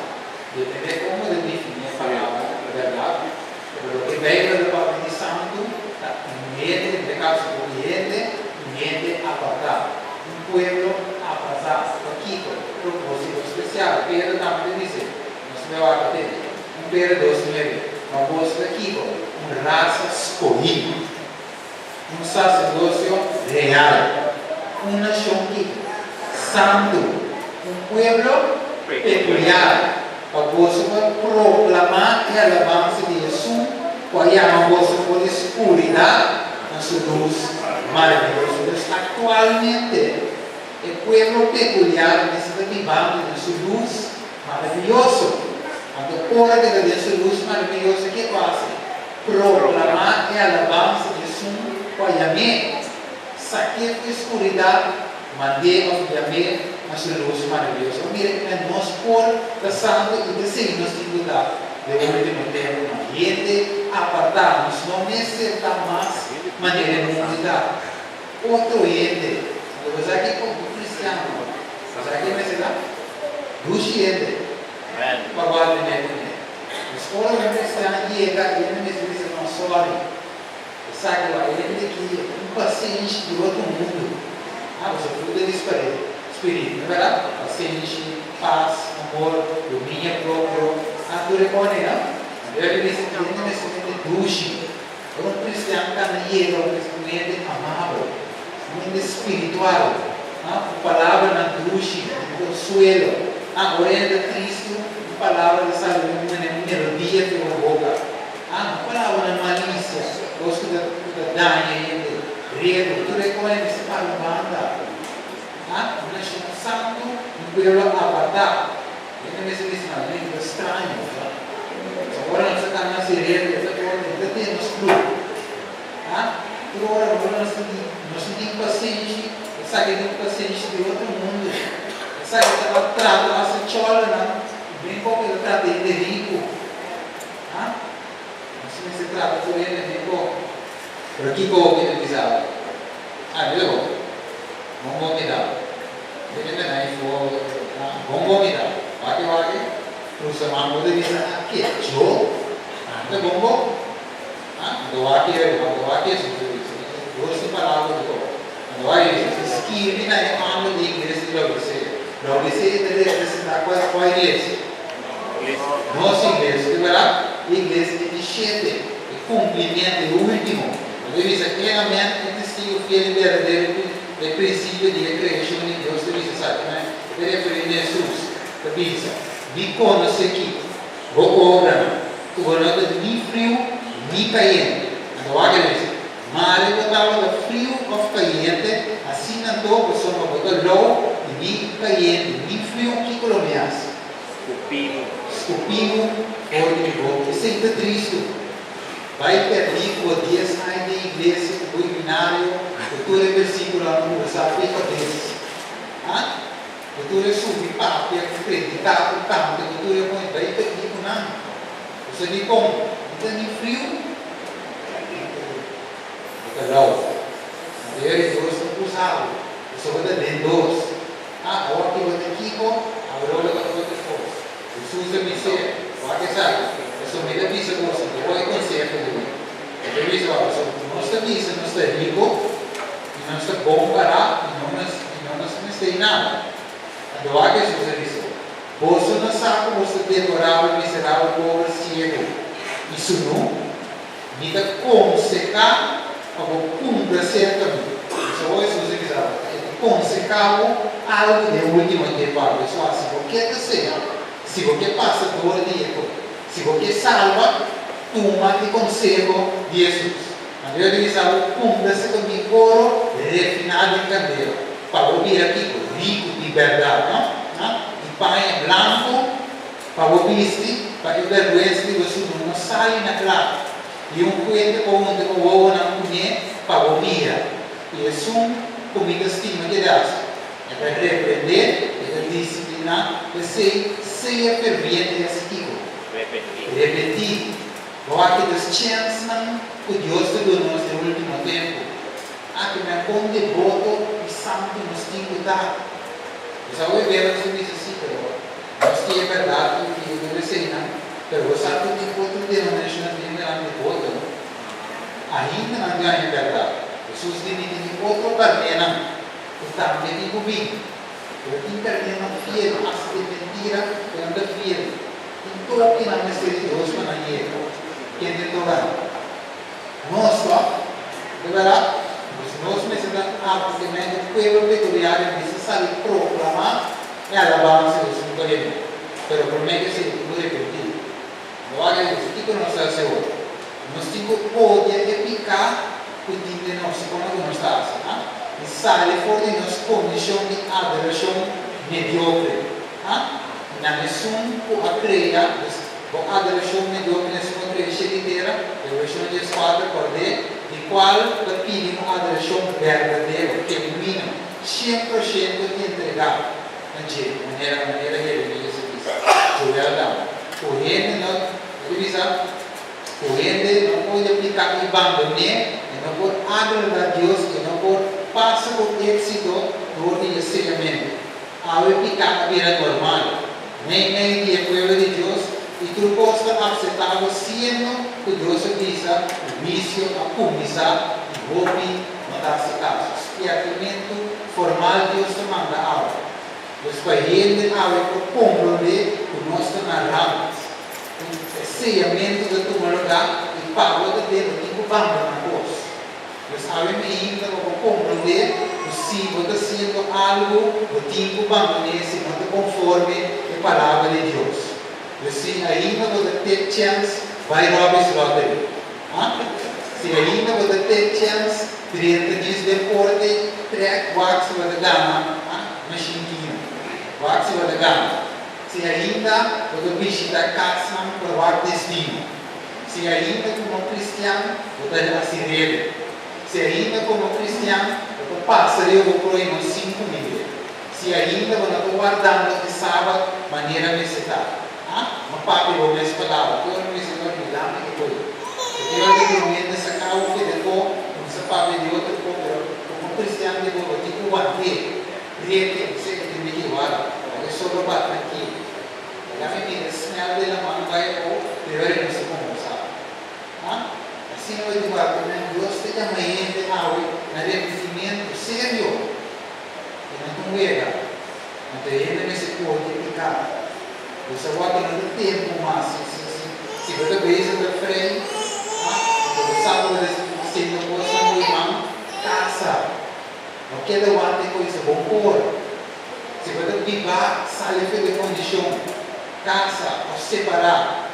B: Depende kon bo ta definí e palabra, bèrdat? Pero loke Beibel ta papia di santu ta un hende, den e kaso hopi hende, un hende apartá, un pueblo apartá. Pa kiko? Propósito spesial. Pedro tambe ta bis'é, nos ta wak a tende, un Pedro 2:9, Ma boso ta kiko? Un rasa skohí, un saserdosio real, un nashon kiko? Santu, un pueblo pekuliar. Pa boso por proklamá e alabansa di Esun ku a yama boso for di skuridat na su lus maravioso. Dus aktualmente e pueblo pekuliar mester ta bibando den su lus maravioso. Anto ora ku e ta den su lus maravioso ke ku a hasi? Proklamá e alabansa di Esun ku a yam'é. Sak'é for di skuridat. Mand'é òf yam'é na su lus maravioso. Mira, na nos por ta santu i ta sigui nos tin ku ta den último tempunan. Hende apartá, nos no mester ta mas manera e mundu ta. Otro hende, anto bo sa kiko un kristiano, bo sa ke mester ta? Dushi hende pa guarda mei kuné. Pues ora un kristian yega, e hende mester bisa, No, sorry. Esaki wak hende ki un pasenshi di otro mundu. Ah, boso fruta di spiritu, no berdad? Pasenshi, pas, amor, dominio propio. Ah, tur e kone, no? Biblia ta bisa ku hende mester hende dushi. Ora un kristian kana yega un un hende amabel, un hende spiritual, ah, ku palabranan dushi, di konsuelo. Ah, ora hende ta tristu, un palabra ta sali un manera un melodia for bo boka. Ah, no palabranan malisia, kos ku ta ku ta daña hende, redu, tur e kos ei mester para un banda. Ah, un nashon santu, un pueblo apartá. Hende mester bisa nan lengua straño, sa. Pasobra ora nos ta kana hasi redu, e ta ora e ta tene nos flu. Ah, tur ora ora nos ta tin nos no tin pasenshi, esaki ta un pasenshi di otro mundu. Esaki ta trata hasi chòldernan, ben poko e ta trata hende riku. Ha? Nos mester trata tur hende den bon. Pero kiko hopi ta bisa awe? Ah, mira bo. Bon bon mi ta. Bo ta mena ei for, ah, bon bon mi ta. Wak wak, crusa man bo ta bisa, ah, ke jo? Ah, ta bon bon. Ah, anto wak e, anto wak Hesus ta bisa. Dos tin palabra di bo. Anto wak Hesus ta skirbi na e angel di iglesia di Laodicea. Laodicea ta representa kua kua iglesia? Nos iglesia, di berdad, e iglesia di di shete, e cumplimiento, e ultimo. Lo ta bisa claramente e testigo fiel i berdadero e prinsipio di e kreashon di Dios ta bisa esaki, no? E ta referí na Hesus, ta bisa, Mi konosé kiko bo obranan, ku bo no ta ni friu ni kayente. Anto wak el bisa, Mare bo tabata friu òf kayente, asina anto pasobra bo ta lou i ni kayente ni friu, kiko lo mi hasi?
A: Skupi bo.
B: Skupi bo for di mi boka. Esei ta tristu. Bai pèrdí ku bo dies aña den iglesia ku bo iminario ku tur e versíkulonan ku bo sa fe kabes. Ha? Ku tur e subi papia, ku prediká, ku kanta, ku tur e moe. Bai pèrdí ku nan. Bo sa dikon? Mi ta ni friu, ni kayente. Bo ta lou. Anto e Dios ta usa bo. Pasobra bo ta den dos. Ha? Awor ki bo ta kiko, awor lo ta otro kos. Hesus a bis'é, Wak esaki, pasobra mi ta bisa boso, mi ta wak e konseho di mi. E ta bisa wak, pasobra ku nos ta bisa nos ta riku i nos ta bon pará i no nos i no nos mester di nada. Anto wak Hesus a bis'é, Boso no sa ku boso ta deplorabel, miserabel, pober, siegu i sunú? Mi ta konsehá pa bo kumpra serka mi. Pasobra wak Hesus a bisa wak, e ta konsehá bo algu den último tempu aki. Pasobra si bo ke ta sea, si bo ke pasa dor di e kos, si bo ke salba, tuma e konseho di Hesus. Anto e ta bisa bo, kumpra serka mi oro refiná den kandela, pa bo bira kiko? Riku di bèrdat, no? I paña blanku. Pa bo bisti, pa e bèrgwensa di bo sunu no sali na kla, i un kuente pa hunta bo wowonan kuné pa bo mira. I esun ku mi ta stima keda hasi, e ta reprendé, e ta disipliná, p'esei sea ferviente i hasi kiko?
A: Repentí.
B: Repentí. Bo a keda es chènsnan ku Dios ta duna nos den último tempu. Aki mi a kon deboto i santu nos tin ku ta. Bo sa hopi bes nos ta bisa sí, pero. Nos tin e bèrdat ku tin tur eseinan, pero bo sa ku tin otro denominashonnan den nan deboto, no? Ainda nan gaña e bèrdat. Hesus di mi tin otro karnénan ku tambe tin ku bin, pero tin karnénan fiel, asta den mentira, ku nan ta fiel. Tin toki nan mester di Dios pa nan yega. Ken den toga? Nos, tòg? Ta bèrdat? Pues nos mester ta apto ke men e pueblo peculiar mester sali proklamá E alabansa di esun kariño, pero promé ke esei tin ku repentí. No wak e dice, Kiko nos ta hasi awor? Nos tin ku odia e piká ku tin den nos. Komo ku nos ta hasi? Ha? I sali for di nos kondishon di adorashon mediokre. Ha? Na esun ku a krea, dus, bo adorashon mediokre na esun ku a krea shelu i tera, Revelashon 14, kòrd'é, di kual ta pidi un adorashon berdadero, genuino. 100% entregá na dje, manera manera Jeremías a bisa. Joel tambe. Ku hende no, e ta bisa ku hende no por apliká i bandoné, e no por agradá Dios, e no por pasa ku éksito dor di e señamentu. Awe piká a bira normal meimei di e pueblo di Dios i tur kos ta akseptabel siendo ku Dios a bisa ku huisio a kuminsá i hopi no ta hasi kaso. Spièrtamentu formal Dios ta manda awe. Pues pa hende awe por komprondé ku nos ta na rant, ku e seyamentu ta tuma lugá i Pablo ta den no tin ku bandoná kos. Pues awe mainta bo por komprondé ku si bo ta hasiendo algu bo tin ku bandoné si no ta konforme e Palabra di Dios. Pues si ainda bo ta take chèns bai Robbie's Lottery. Ha? Si ainda bo ta take chèns drenta djis den korte trèk wak si bo ta gana, ha? Machine kino. Wak si bo ta gana. Si ainda bo ta bishita kasnan por wak destino. Si ainda komo kristian bo ta hasi rebe. Si ainda komo kristian bo ta pasa riba bo prohimo sin kumind'é. Si ainda bo no ta wardando e sabat manera mester ta. Ha? No papia bo mes palabra. Tur ora mester ta olbidá mi e koe. Porque ora di tin un hende saká bo fe de ko, kuminsá papia di otro ko, pero komo kristian di bo, bo tin ku want'é. Riete, bo seki tin di warda. Laga e solo ba trankil. Laga mi mira smell di laman bai abou, pero ora nos ta combersa. Ha? Asina bo di wak nan Dios ta yama hende awe na repentimentu serio. E no ta un wega. Anto e hende mester odia piká. Bo sa wak e no ta tempu mas. Si, si, si, si bo ta bezig ta frei, ha? Anto bo sa ku bo ta hasiendo kosnan ku e man kasa. No keda wanta e kos bon por. Si bo ta biba, sali for di e kondishon, kasa òf separá,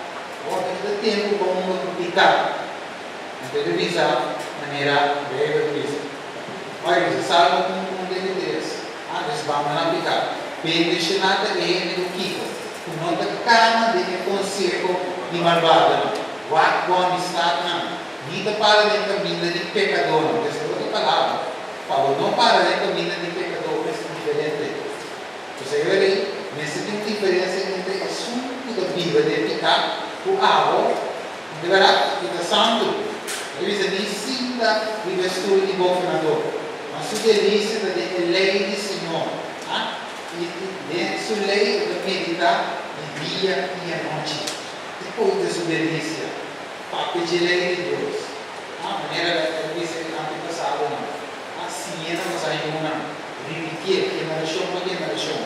B: bo ta keda tempu pa un otro piká. Anto e ta bisa manera Beibel ta bisa. Ora e bisa Salmo 1:1 23, Antes bandoná piká. Bendishoná ta e hende ku kiko? Ku no ta kana den e konseho di malbadonan, wak bo amistatnan, ni ta para den kaminda di pekadónan. Esei otro palabra, pa bo no para den kaminda di pekadó mester diferente. P'esei ora ei mester tin un diferensia entre esun ku ta biba den piká ku abo, di bèrdat, ku ta santu. E ta bisa ni sinta riba e stul di gobernador, ma su delisia ta den e lei di Señor. I den su lei e ta meditá di dia i anochi. E poi ta su delisia. Papia dje lei di Dios. Manera el a bisa e antepasadonan, Siñ'é na nos ayunan, ripitié generashon pa generashon.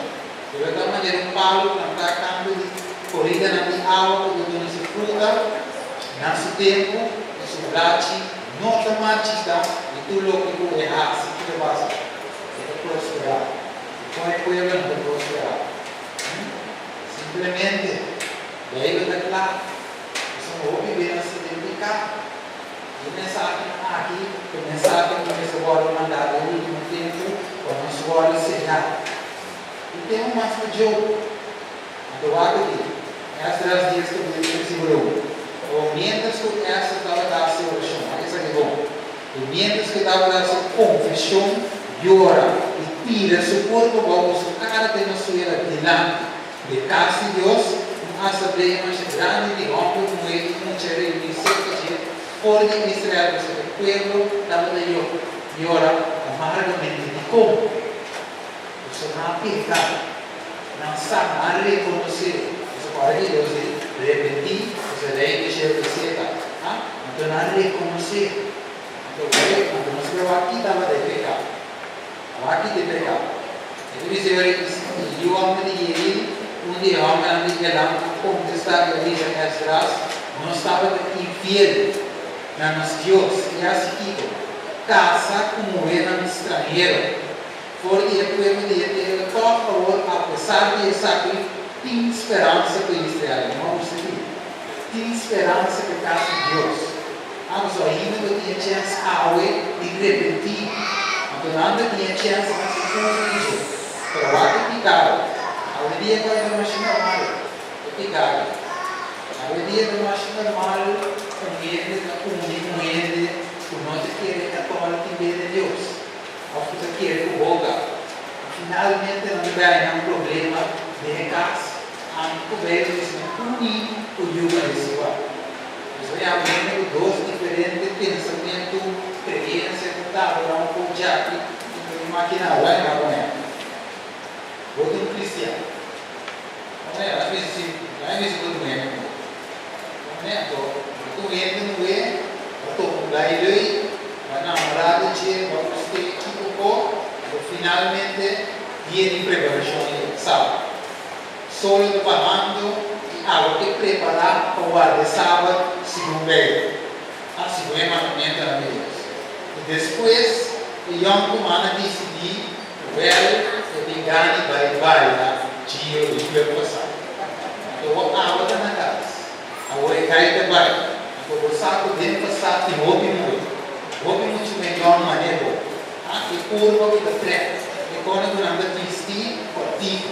B: Lo e ta manera un palu plantá kantu di koridanan di awa ku ta duna su fruta na su tempu, i su blachi no ta marchitá, i tur loke ku e hasi, kiko ta pasa? E ta prosperá. I kon e pueblo no ta prosperá? Simplemente, Beibel ta kla. Pasobra hopi bes nos ta den piká. E mensahenan aki ta mensahe ku mester wòrdu mandá den último tempu pa nos wòrdu señá. E tema mas fadjó anto wak di Esdras dies kapítulo versíkulo un. Awor miéntras ku Esdras tabata hasi orashon, wak esaki bon, i miéntras ku e tabata hasi konfeshon, yora i tira su kurpo bou ku su kara den na suela dilanti di kas di Dios, un asamblea masha grandi di hòmber, muhé i mucha reuní serka dje for di Israel, pasobra e pueblo tabata yora amargamente. Dikon? Pasobra nan a peka, nan sa, nan a rekonosé. Pasobra ora di Dios di repentí, pasobra rei di shelu ta serka. Anto nan a rekonosé. Anto anto nos por wak ki tabata e peka. Awor aki ta e pekado. E ta bisa ora i yu hòmber di Yehil, un di e hòmbernan di Elam, a kontestá i a bisa Esdras, Nos tabata infiel na nos Dios i hasi kiko? Kasa ku muhénan stranhero for di e pueblo di e tera. Tòg awor, apesar di esaki, tin speransa pa Israel. No a gusta tin. Tin speransa pa e kas di Dios. Amos ainda bo tin e chèns awe di repentí. Anto nan ta tin e chèns di hasi uso di dje. Pero wak e pikado. Awendia kos ta masha normal, e pikado. Awendia ta masha normal un hende ta uni un hende ku no ta kere katòlik tin bende Dios òf ku ta kere ku boka. Finalmente nan ta bai haña un problema den e kas. Anto ku Beibel ta bisa nan uni ku yuga desigual. Nos a yama hende ku dos diferente pensamentu, kreensia ku tabla un pou djaki i ku mi makina wèn a pone. Bo ta un kristian. Pone, a bisa si, a bisa bo ta un hende muhé. Pone, anto, bo ta un hende muhé, bo a topa un gai lui, bo a namorá di dje, bo a gust'é kiko ko, anto finalmente dia di preparashon yega, sábado. Solo ta bahando i awa ke prepará pa warda e Sabat segun Beibel, a segun e mandamentunan di Dios. I despues e yònkuman a disidí ku wèl e tin gana di bai baila gio di club pasá. Anto bo awa ta na kas, awor e gai ta bai. Anto bo sa ku den pasá tin hopi muhé, hopi muchu meyòn manera bo, a e kurpa ku ta trèk, e kòne ku nan ta bisti kòrtiku.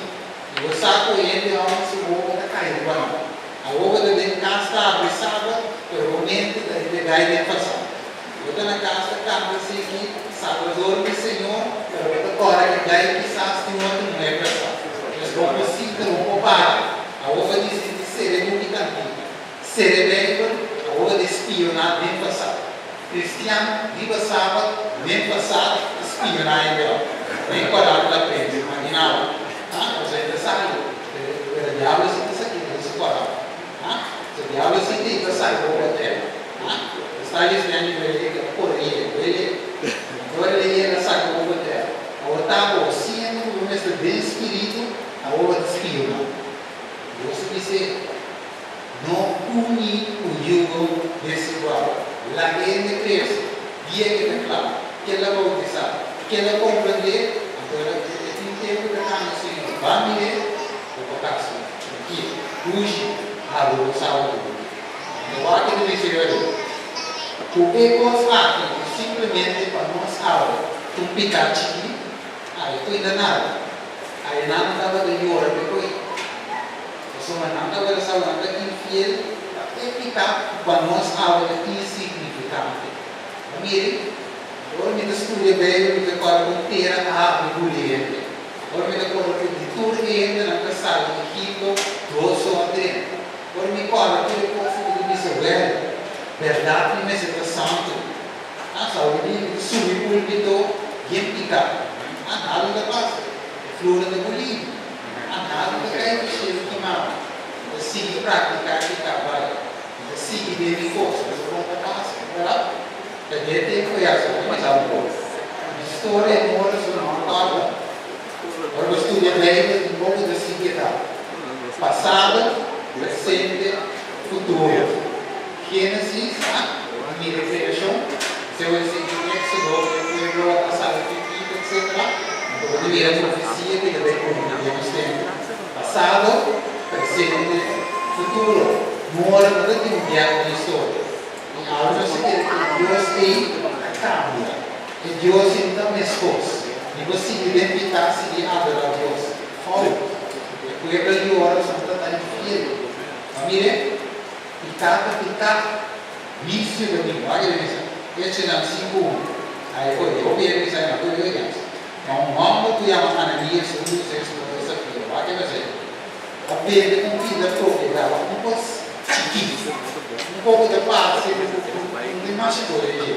B: I bo sa ku hende hòmber su wowo ta kai riba nan. Awor bo ta den kas ta habri sabat, pero bo mente ta riba e gai den pasá. Bo ta na kas ta kanta sigui, Salbador mi Señor, pero bo ta kòrda e gai kisas tin otro muhé prestá. Pues bo por sinta, bo por para. Awor bo disidí sere buki kantika, sere Beibel, awor bo ta spioná den pasá. Cristian riba sabat den pasá ta spioná e bel. Den korant la prensa, imaginá bo. Ha? Pasobra e ta sali. Pero, pero diablo si ta sak'é den su korant. Ha? So diablo si ta i ta saka bo hotel. Ha? E sta Yuslen di wele ke ta kore wele. Anto el a yega saka bo hotel. Awor ta bo siendo ku bo mester den spiritu, awor bo ta spioná. Dios a bis'é. No uni ku yugo desigual. Laga hende krese. Dia ke ta kla, kel a bautisá. Keda komprendé, anto el a e tin tempu ta kanta Señor, Ban mir'é, bo pa kasa, trankil, dushi, abo bo sa bo ku bo ke. Anto wak e ta bisa yo ei, ku e kos aki ku simplemente pa nos awe ta un piká chikí, a e kuida nada. A e nan tabata yora p'e koe, pasobra nan tabata sa ku nan ta infiel pa e piká ku pa nos awe ta insignifikante. Bo mira, ora mi ta studia Beibel mi ta kòrda kon tera a habri guli hende. Ora mi ta kòrda ku di tur e hendenan ku a sali di Egipto, dos so a drenta. Ora mi kòrda tur e kosnan mi ta bisa, Wèl, bèrdat mi mester ta santu. A sa ora mi ta subi pulpito bien piká. A nada ta pasa. E flornan ta guli mi. A nada ta kai di shelu kimá mi. Mi ta sigui praktiká piká bai. Mi ta sigui den mi kos, pasobra bon ta pasa, bèrdat? Ta di e tempu ya so mi sa un poko. Mi storia no ora so no a kòrda. Ora bo studia Beibel un poko ta sigui e ta pasado, presente, futuro. Génesis a mira e kreashon, despues bo ta sigui Éksodo, e pueblo a sali di Egipto, etsetera. Anto bo ta mira profesia ku ta bai kumpli den nos tempu. Pasado, presente, futuro. No ora no ta tin un biaha den historia. I awe nos ta kere ku e Dios ei a kambia. E Dios ei no ta meskos. Ni bo sigui den piká sigui adorá Dios. Fout. E pueblo di ora son ta ta infiel. Ma mire, piká ta piká. Visio ta bin. Wak e ta bisa, Echonan 5, 1. Ai oye, hopi hende bisa ei, ma tur yo yans. Ma un hòmber ku yama Ananias un di su esposa Safira, wak e bas'é, a bende un pida propiedat, un kos chikí, un poko ta parse ku un dimasha por e dje.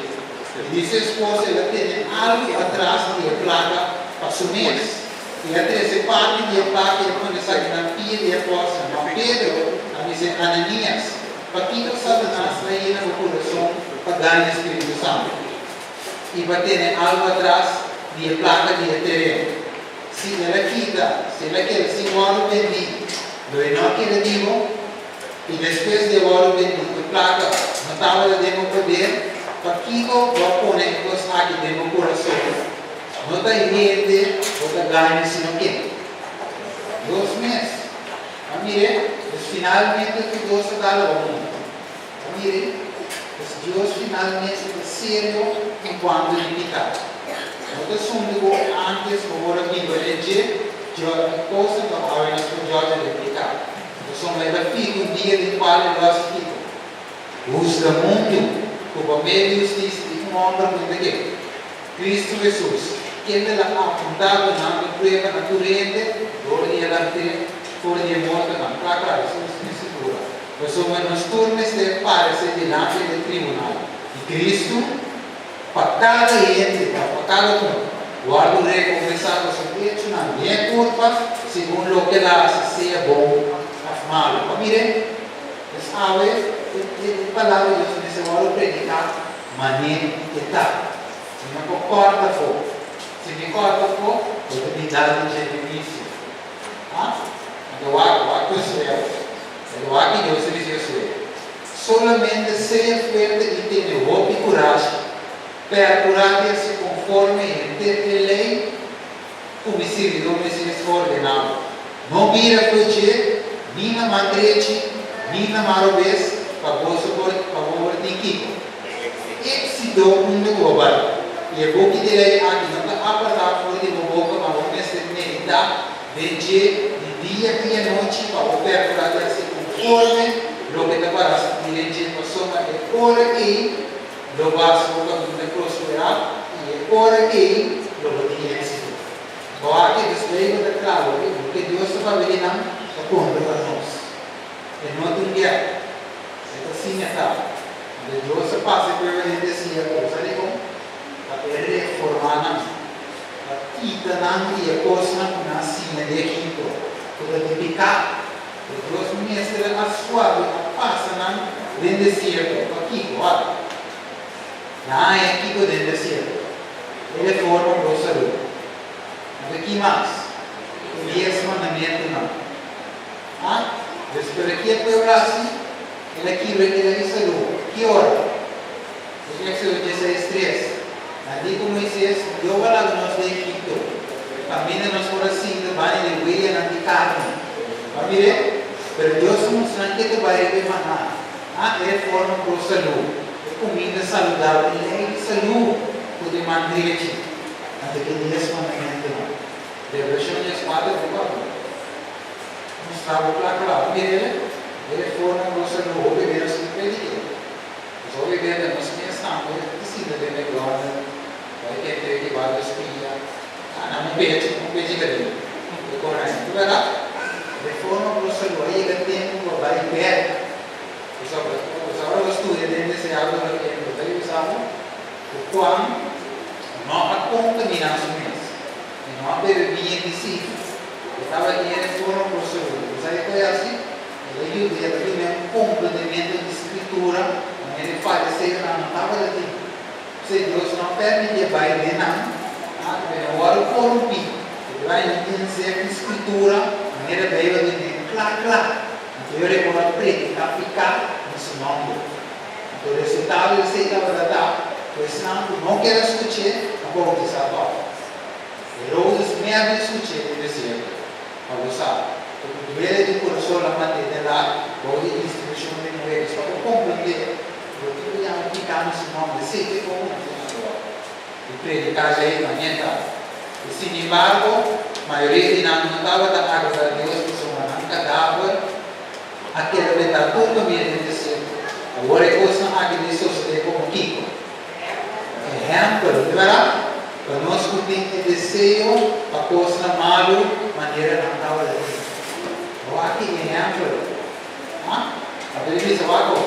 B: I di su esposa el a tene algu atras di e plaka pa su mes, i a trese parti di e plaka i a pone esaki na pia di e apòstelnan. Ma Pedro a bis'é, Ananias, pakiko Satanas a yena bo kurason pa gaña Spiritu Santu? I pa tene algu atras di e plaka di e tereno. Si el a kita, si el a keda sin wòrdu bendí, lo e no a keda di bo? I despues di e wòrdu bendí, e plaka no tabata den bo poder? Pakiko bo a pone e kos aki den bo kurason? No ta hende bo ta gaña sino ken? Dios mes. A mir'é, pues finalmente tur Dios a dal bo mundu. Ta mire, pues Dios finalmente ta serio en cuanto di pica. No ta asunto cu antes bo por a biba den dje, e cosnan ta awe nos por judge den pica. Pasobra e ta fiha un dia den cual e lo haci kico? Husga mundu cu pa medio di husticia di un homber cu ta ke? Cristo Jesus, kende la apunta dunando prueba na tur hende dor di e lant'é for di e mortonan. Cla cla, Jesus tin segura. Pasobra nos tur mester parece dilanti di e tribunal di Cristo, pa cada hende, pa pa cada un, wordo recompensá pa su echonan den e curpa, segun loke el a haci, sea bon of malo. Pa mire, es awe e e palabra di Dios mester wordo predicá manera e ta. Mi no por corta afó. Si mi corta afó, bo ta bin dal den dje inicio. Ha? Anto wak, wak cu esei. E lo aki Dios ta bisa Josué, Solamente sea fuerte i tene hopi kurashi. Perkurá di hasi konforme henter e lei ku mi sirbidó Moisés a ordená bo. No bira fo'i dje, ni na man drechi, ni na man robes, pa boso por pa bo por tin kiko? Éksito unda ku bo bai. I e buki di lei aki no ta apartá for di bo boka, ma bo mester meditá Den dje di dia i anochi pa bo perkurá di hasi konforme loke ta para skibí den dje, pasobra e ora ei lo bo hasi bo kaminda prosperá i e ora ei lo bo tin éksito. Bo aki dus Beibel ta kla loke loke Dios ta papia di nan ta konta pa nos. E no ta un guera. E ta siña ta. Anto Dios a pasa e pueblo den desierto, bo sa dikon? Pa e reformá nan. Pa kita nan di e kosnan ku nan a siña di Egipto, ku ta di piká. E Dios mester a suavi a pasa nan den desierto. Pakiko? Wak. Nan a haña kiko den desierto? E reforma ku Dios a duna. Anto ki mas? E dies mandamentunan. A Despues di ki e pueblo a hasi, el a kibra e lei di salú. Ki ora? Den Éksodo 16, tres.
A: Nan di ku Moises, Dios a laga nos den Egipto, kaminda nos por a sinta banda di weyanan di karni. Bo a mir'é? Pero Dios a mustra nan ke ta bai riba e maná. A E reforma pro salú, e kuminda saludabel, e lei di salú ku ta e man drechi. Anto e Dies Mandamentunan. Revelashon 14 ta papia. Mustra bo kla kla. Bo mir'é? E reforma pro salú hopi bes nos tin predik'é. Nos hopi bende nos mes tambe ta sinta den McDonald, bai kende ki bai dos pia, a nan un pechi, un pechi kariba. E kona ei. Ta bèrdat? Reforma pro salú a yega tempu pa bai bèk. Pasobra ora bo studia den deseado lo ke bo ta bisa bo ku Juan no a kontaminá su mes i no a bebe biña di sifra. E tabatin e reforma pro salú. Bo sa kiko e hasi? El a yuda e ta bini un komprendementu di Skritura manera e fariseonan no tabata tin. P'esei Dios no a permití e bai den nan, a bini a wòrdu korumpí. E ta bai no tin ser di Skritura manera Beibel tin den kla kla. Anto e ora e por a prediká piká den su nòmber. Anto resultado di esei tabata ta ku esnan ku no ker a skuch'é a boutisá tòg. Herodes mei a bin skuch'é den desierto. Pa bo sa ku ku duele di kurason la mant'é den lat bou di instrukshon di muheres pa bo komprendé loke ku yama piká na su nòmber esei te komo na fin awor di prediká djei manera i sin embargo mayoria di nan no tabata agradá Dios pasobra nan kadaver a keda betá tur kaminda den desierto. Awor e kosnan aki di sosodé komo kiko? Ehèmpel, di bèrdat, pa nos ku tin e deseo pa kosnan malu manera nan tabata tin. Wak ki ehèmpel, ha? A ta bisa wak bo,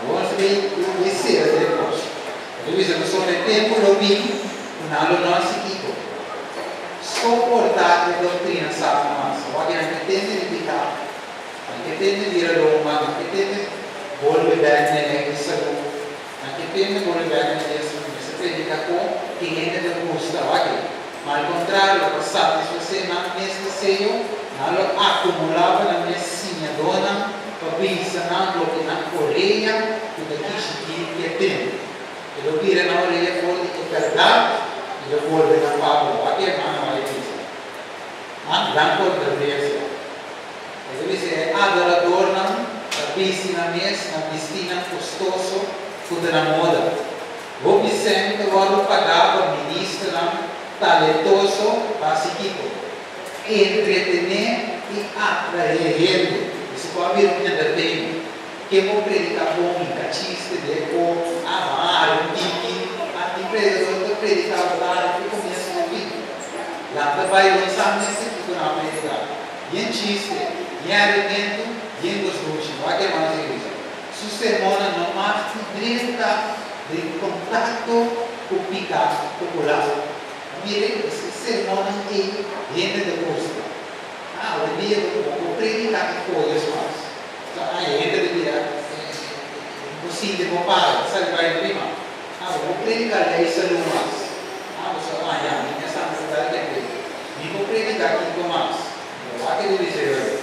A: bo no sabi ku e sera den kos. A ta bisa pasobra e tempu lo bin ku nan lo no hasi kiko. Soportá e doktrina sano mas. Wak nan ke tende di piká, nan ke tende bira lomba, nan ke tende bolbe bèk na e lei di salú. Na ki tempu bo rebelde na Dios mi mester predica cu ki hende ta gusta wak? Ma al contrario, pa satisface nan mes deseo, nan lo acumula pa nan mes siñadónan pa bisa nan loke nan orea cu ta kishikí ke tende. E lo bira nan orea for di e berdad i lo bolbe nan fábula. Wak hermano wak e bisa. Ha? Gran controversia. E ta bisa e adoradornan ta bisti nan mes na bistinan kostoso ku ta na moda. Hopi sèn ta wòrdu pagá pa ministernan talentoso pa hasi kiko? Entretené i atraé hende. Esei por a bira un entertainment. Ken por prediká bon, hinka chiste, de ko, a ban hari un tiki. A tin predikador ta prediká bari te komienso te fin. Lanta bai bo no sa mester kiko nan a prediká. Yen chiste, yen arementu, yen gos dushi. Wak hermano si iglesia. Su sermonnan no mag di drenta den kontakto ku piká popular. Mire, e sermonnan ei hende ta gusta. Ah, awendia bo por prediká e koyos mas. So ai hende ta bira imposible bo para, ta sali bai prima. Ah, bo por prediká lei salú mas. Ah, bo sa, ah ya, mi ta sa mi ta kende. Mi por prediká kiko mas. Bo wak e debe ser hoy.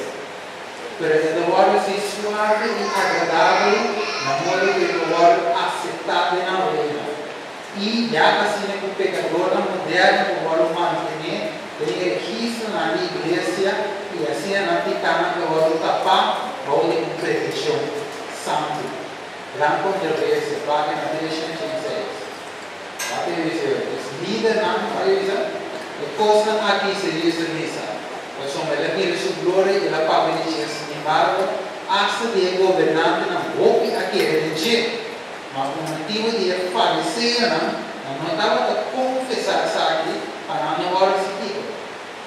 A: Pero e ta wòrdu si suave i agradabel na modo ku e por wòrdu aseptá den nan oreha. I ya asina ku pekadornan moderno por wòrdu mantené den e registronan di iglesia i asina nan pikánan ta wòrdu tapá bou di un pretenshon santu. Gran kontroversia, página 386. Wak e bisa yo, es lidernan, wak e bisa, e kosnan aki serioso misa, pasobra el a mira su gloria i el a papia di dje, sinembargo, asta di e gobernantenan hopi a kere den dje. Ma ku motibu di e fariseonan, nan no tabata konfesá esaki pa nan no wòrdu sikido,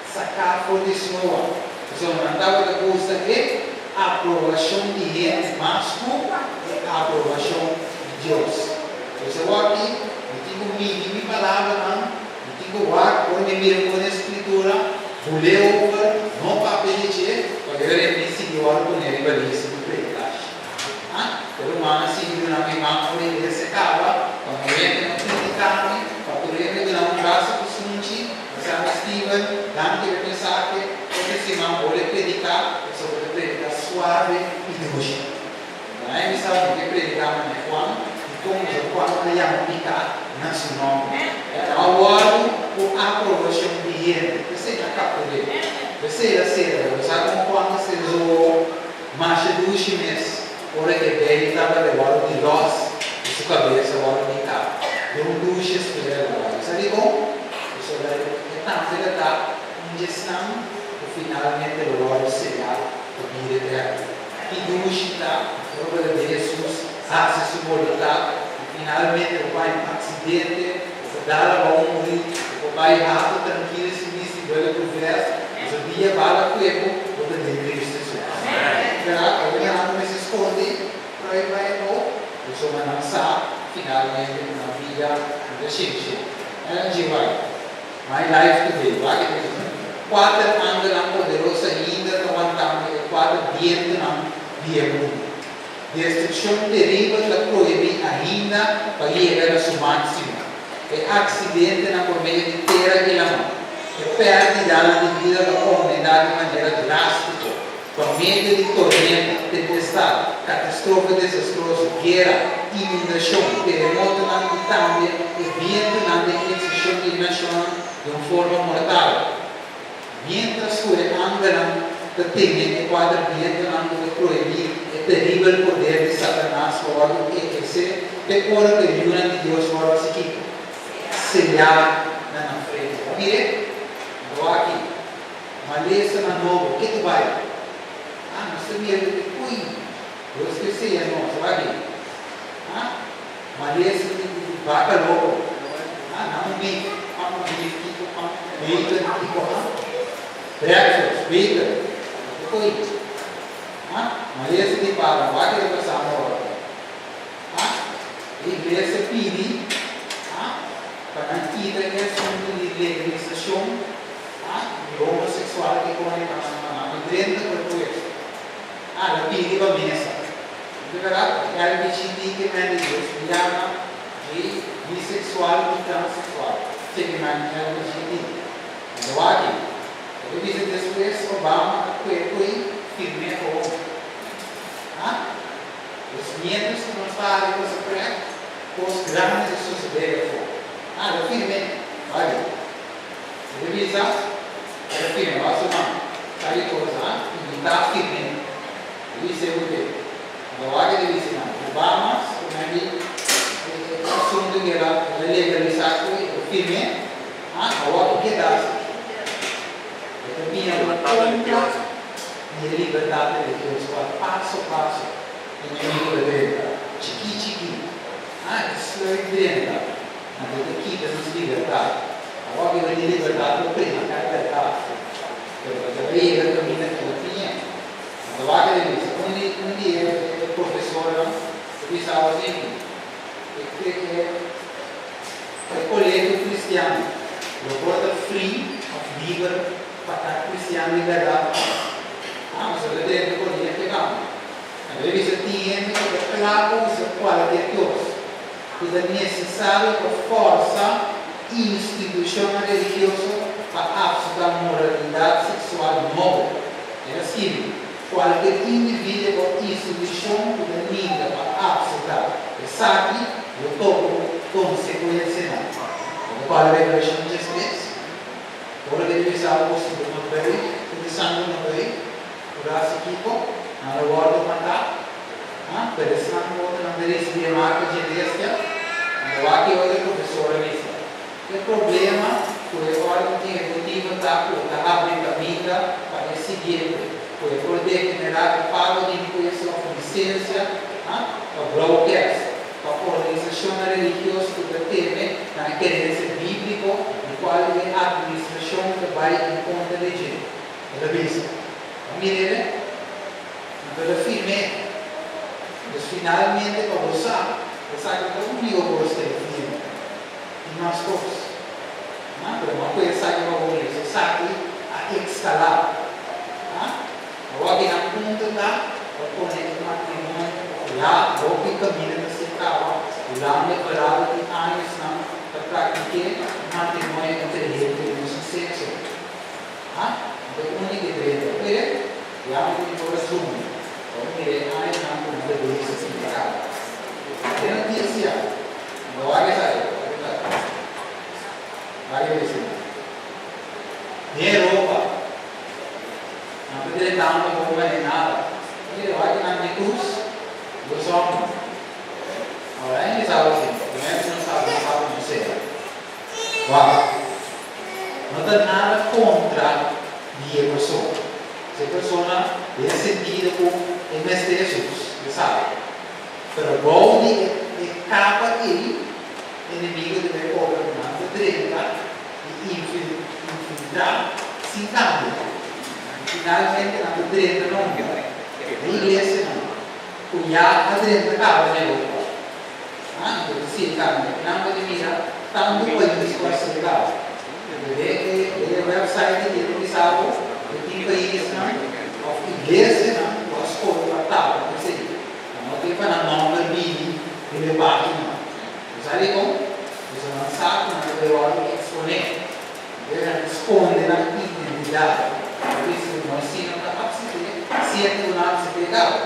A: saká for di snoa, pasobra nan tabata gusta e aprobashon di hende mas ku e aprobashon di Dios. Pues awor aki mi tin ku midi mi palabranan, mi tin ku wak ora mi mira kon e Skritura, bul'é over, no papia di dje, pasobra e ora mi sigui wòrdu pone riba lista di predikashi. Ha? E rumannan sigui duna mi man ora iglesia kaba, pa no hende no kritika mi, pa tur hende duna un brasa ku sunchi, bisa mi Steven, danki p'e mensahe, otro siman bo le prediká, pasobra bo ta prediká suave i dushi. Nan a bisa mi ke prediká manera Juan.
B: Dikon usa Juan a yama piká na su nòmber? E no a wòrdu ku aprobashon di hende, p'esei a kaptur'é. P'esei el a sera. Bo sa kon Juan a sera su wowo? Masha dushi mes, ora ku e beibi tabata wòrdu di lòs i su kabes a wòrdu di kap. Den un dushi espera el a bai. Bo sa dikon? Pasobra e tambe ta ta un dje esnan ku finalmente lo wòrdu selá pa bida eterno. Ki dushi ta ora bo ta den Hesus hasi su boluntat i finalmente bo bai un aksidente, bo ta dal abou muri, bo por bai hato trankil sin bisti duele ku vèst, pasobra dia bala kuepo bo ta den Kristu Hesus. Bèrdat? Hopi nan a mester skondi pero e bai abou, pasobra nan sa finalmente ku nan bida no ta shenshé. Ellen G. White, My Life Today, wak e ta bisa, Kuater angelnan poderoso ainda ta wantando e kuater bientunan di e mundu. Destrukshon teribel ta prohibí ainda pa yega na su máksimo. E aksidentenan por medio di tera i laman, e pèrdidanan di bida ta oumentá di manera drástiko pa medio di tormenta, tempestat, katastrofe desastroso, guera, inundashon, teremotonan i tambe e bientunan den ekseshon di e nashonnan den un forma mortal. Miéntras ku e angelnan ta tene e kuater bientunan ku ta prohibí e teribel poder di Satanas pa wòrdu ehersé te ora ku e yunan di Dios wòrdu hasi kiko? Sellá na nan frente. Bo mir'é? Bo wak aki. Malesanan nobo, ke ta bai? Ah, nos ta mira ku te kui. Dios ke seya nos, wak aki. Ah, malesa di baka loko. Ah, nan un beef, pan beef kiko, pan bacon kiko, ah. Breakfast, bacon, te kui. Ah, malesa di baka, wak ke ta pasando awor aki. Ah, e iglesia pidi, ah, pa nan kita e asuntu di legalisashon. Ah, mi homosexual ki pone pa nan mama mi drenta por puesto. Ah, lo pidi riba mesa. Di berdad, LGBT ke men di Dios mi yama gay, bisexual i transexual. Ke ke men LGBT. Anto wak-i, e ta bisa despues Obama a kue kui firm'é awor. Ah, pues mientras ku nos ta hari cosa prèt, kos grandi ta sosodé afó. Ah, lo firm'é. Wak-i. E ta bisa, E ta firma wak su man. Sa ki cosa i ta firm'é. E bisa e hudé. Anto wak e ta bisa nan, Obama ku nan di e asuntu ku el a legalisá ku e ta firm'é, ha, awor ki keda hasi? E ta bira kontra di e libertat religioso wak paso paso enemigo ta drenta, chikí chikí, ha, e ta sluip drenta. Anto ta kita nos libertat. Awor ku e libertat lo prediká e bèrdat, pero pa ta yega kaminda ku no tin e. Anto wak e bisa, un di un di e profesornan ta bisa awo asina, e e e kolegio kristian lo por ta free òf liber pa ta kristian di bèrdat? Ah, pasobra ta drenta kolegio ke kamba. Anto e bisa tin hende ku ta kla pa usa kualkier kos. Ku ta nesesario pa forsa institushonnan religioso pa apsutá moralidat seksual nobo. El a skirbi, Kualke individuo òf institushon ku ta ninga pa apsutá esaki lo topa ku konsekuensianan. Bo ta kòrda Revelashon 13? Ora ku e ta bisa bo si bo no bui ku e sanger no bui, ku lo hasi kiko? Nan lo wòrdu matá. Ha, pero esnan otronan ta ricibi e marca dje bestia? Anto wak e otro profesor a bisa, E problema cu e orden ehecutivo ta cu e ta habri caminda pa e siguiente, cu e por degenerá e pago di impuesto of licencia, ha, pa broadcast, pa organisacionnan religioso cu ta teme na e creencia biblico di cual e administracion ta bay en contra di dje. El a bisa, A mir'e? Anto el a firm'é. Pues finalmente pa bo sa, esaki no ta úniko kos ku el a firma. Tin mas kos. Ha, pero no ku esaki pa bo mes. Esaki a ekskalá. Ha, awor aki nan punto ta pa pone e matrimonio ya hopi kaminda ta ser kaba, Hulanda e parado tin añosnan ta praktik'é matrimonio entre hende di mesun sekso. Ha, anto e úniko e drenta. Mire. Ya mi tin por asumi. Ora mi mira e añanan ku nan ta bezig sin kaba. E notisia.
A: tus, dos hòmber. Ora e bisa bo asina, primero ku nos sabi nos papia no sera. Wak, no ta nada kontra di e persona. Si e persona den sentido ku e mester Hesus, e sabi. Pero bou di e kapa ei, enemigo ta bai obra ku nan ta drenta i infiltrá sin kambia. Finalmente nan ta drenta na unda? Na iglesianan ku ya a drenta kaba na Europa. Ah, anto ta sigui kambia. Nan por mira tantu pais ku a ser kaba. Den e website aki ta bisa bo ku tin paisnan òf iglesianan ku a skohe pa tapa esei. Nan no tin pa nan nòmber bini riba e página. Bo sa dikon? Pasobra nan sa ku nan ta bai wòrdu eksponé. Debe nan skonde nan identidat. Bo bisa ku nos si no ta apsept'é, siente ku nan apsept'é kaba.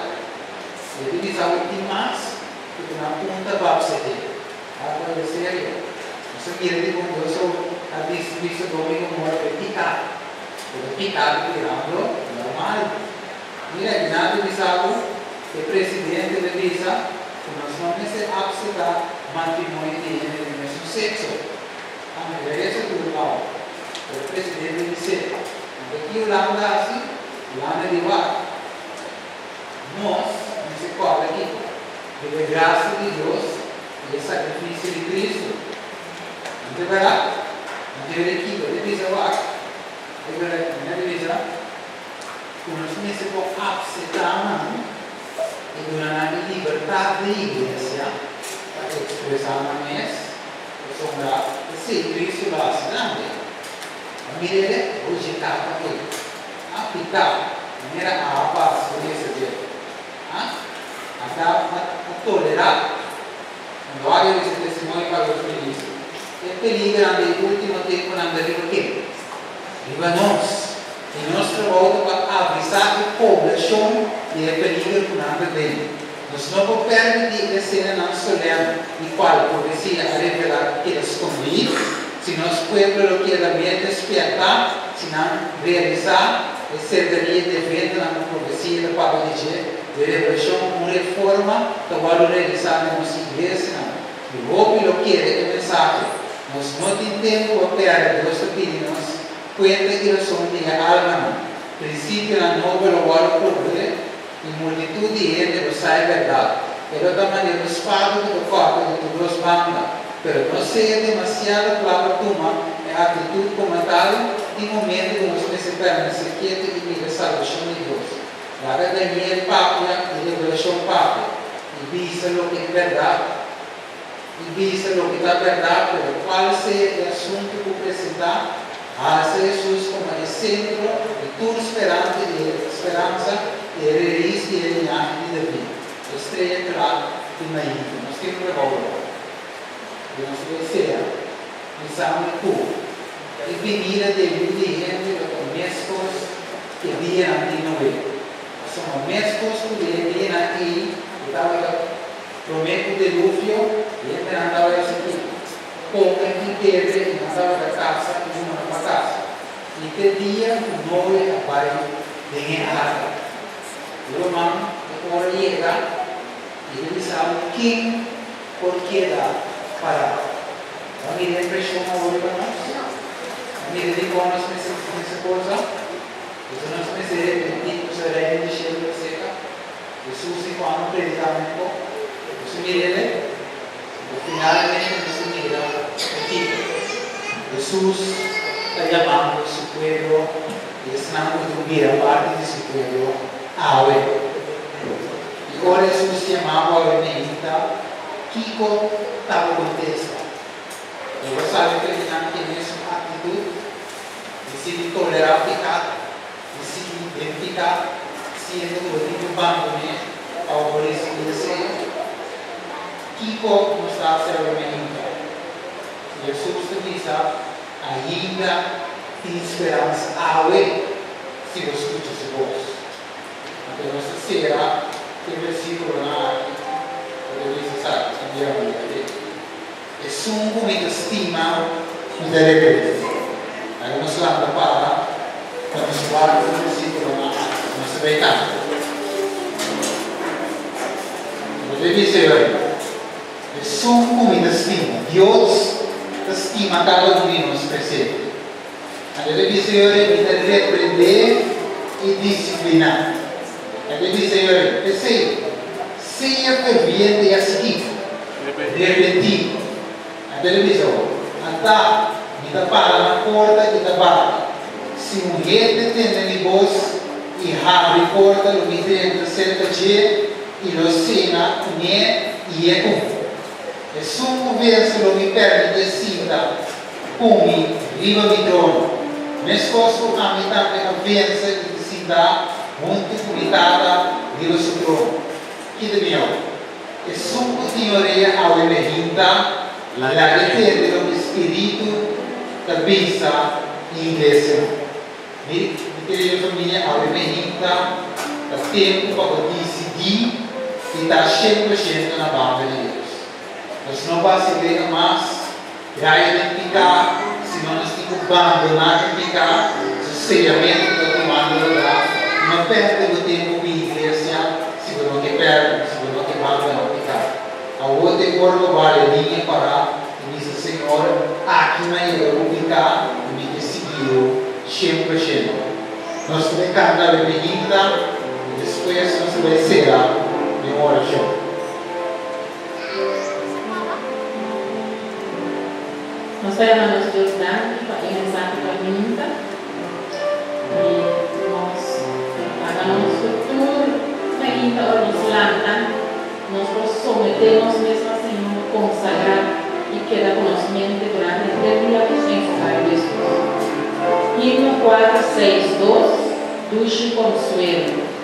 A: E ta bisa ku tin mas ku ku nan punta pa apsept'é. Algo e serio. Nos a mira dikon Dios a destruí Sodoma i Gomorra pa e piká. Pero e piká ta birando normal. Mira, i nan ta bisa bo, e presidente ta bisa ku nos no mester apseptá matrimonio di hende di mesun sekso. A mira eso tur awe. Pero e presidente bis'é, Anto ki Hulanda hasi? Hulanda di wak. Nos mester kòrda kiko? Riba e grasia di Dios i e sakrifisio di Kristu. No ta bèrdat? Anto e di kiko? E ta bisa wak. E ta bisa. Ku nos mester por apsetá nan i duna nan e libertat den iglesia pa ekspresá nan mes, pasobra esei Kristu lo hasi tambe. A mir'é hoje kapa ei, a piká manera Ahab a hasi ku Jezabel, a Ahab a tolerá. Cuando alguien dice testimonio pa los ministro, e peligernan di e ultimo temponan ta riba ken? Riba nos. I nos trabou ta pa avisá e poblashon di e peliger ku nan ta den. Nos no por permití e esenanan solèm di kual profesia a revelá keda skondí. Si nos pueblo lo keda mente spièrtá, si nan realisá e serkania di eventonan ku profesia ta papia di dje, di revelashon, un reforma ta wòrdu realisá den nos iglesianan. I hopi lo kere e mensahe. Nos no tin tempu pa pèrdè, Dios ta pidi nos Cuenta y razon di e almanan. Principionan nobo lo wòrdu proveé, i multitud di hende lo sa e bèrdat. E lo ta manera un spada ku ta kòrta di tur dos banda. Pero no sea demasiado kla pa tuma e actitud como tal, tin momento ku nos mester permanesé ketu i mira salbashon di Dios. Laga Daniel papia i Revelashon papia, i bisa loke e bèrdat. I bisa loke ta bèrdat, pero kual sea e asuntu ku presentá, halsa Hesus komo e sentro di tur speransa i e speransa i e reis di e liñahe di David, e strea kla di mainta. Nos tin un trabou awor. I nos lo sea pensando ku e binida di e Yu di hende lo ta meskos ku e dianan di Noe. Pasobra meskos ku di e dianan ei ku tabata. Promé ku deluvio, hendenan tabata sigui kome i bebe i nan tabata kasa i duna pa kasa. I te dia ku Noe a bai den e arka. Ruman, e ora yega i ta bisa bo ken por keda pará. Bo a mira e preshon awor riba nos? Bo a mira dikon nos mester mester forsa? Pasobra nos mester repentí ku sa Reino di shelu ta serka. Hesus i Juan a prediká mihó. Nos a mira el, anto finalmente nos a mira e kiko. Hesus ta yamando su pueblo i esnan ku ta bira parti di su pueblo awe. I ora Hesus yama bo awe meinta, kiko ta bo kontesta? Bo a sabi terminá ku e mesun aktitut di sigui tolerá piká? Di sigui den piká, siendo ku bo tin ku bandoné pa bo por risibí esei? Kiko nos ta hasi awe mainta? Si Hesus ta bisa, Ainda tin speransa awe si bo skucha su bos. Anto nos ta sera ku e versíkulonan aki ku ta bisa esaki, ta bira bira te. Esun ku mi ta stima, mi ta reprendé. Laga nos lanta para pa nos warda e versíkulonan aki. Nos ta bai kanta.
B: E ta bisa ei, Esun ku mi ta stima. Dios ta stima kada un di nos presente. Anto e ta bisa ei, Mi ta reprendé i disipliná. E ta bisa ei, P'esei, sea ferviente i hasi kiko? Repentí. Anto el a bisa bo, Ata, mi ta para na porta i ta bati. Si un hende tende mi bos i habri porta, lo mi drenta serka dje i lo sena kuné i e ku mi. Esun ku vense lo mi permitié sinta ku mi riba mi trono, meskos ku ami tambe a vense i ta sinta huntu ku mi Tata riba su trono. Kita mi awe. Esun ku tin orea awe mehinta, laga e tende loke Spiritu ta bisa e iglesianan. Mi, mi kerido famia, awe mehinta ta tempu pa bo disidí di ta 100% na banda di Dios. Nos no por hasi wega mas, draia den piká, sino nos tin ku bandoná e piká, su seriamentu ta tumando lugá. No pèrdè bo tempu ku iglesia si bo no ke pèrdè, si bo no ke bandoná piká. Awor te ora bo bale liña pará i bisa, Señor, aki mi a yega ku piká i mi ke sigui bo 100%. Nos ta bai kanta Rebehinda i despues nos ta bai sera den un orashon.
C: Nos ta yama nos Dios danki pa e mensahe pa minta i nos laga nos ku tur mainta ora nos lanta nos por someté nos mes na Señor, konsagrá i keda ku nos mente durante henter dia enfoká riba Hesus. Himno 462, Dushi Konsuelo.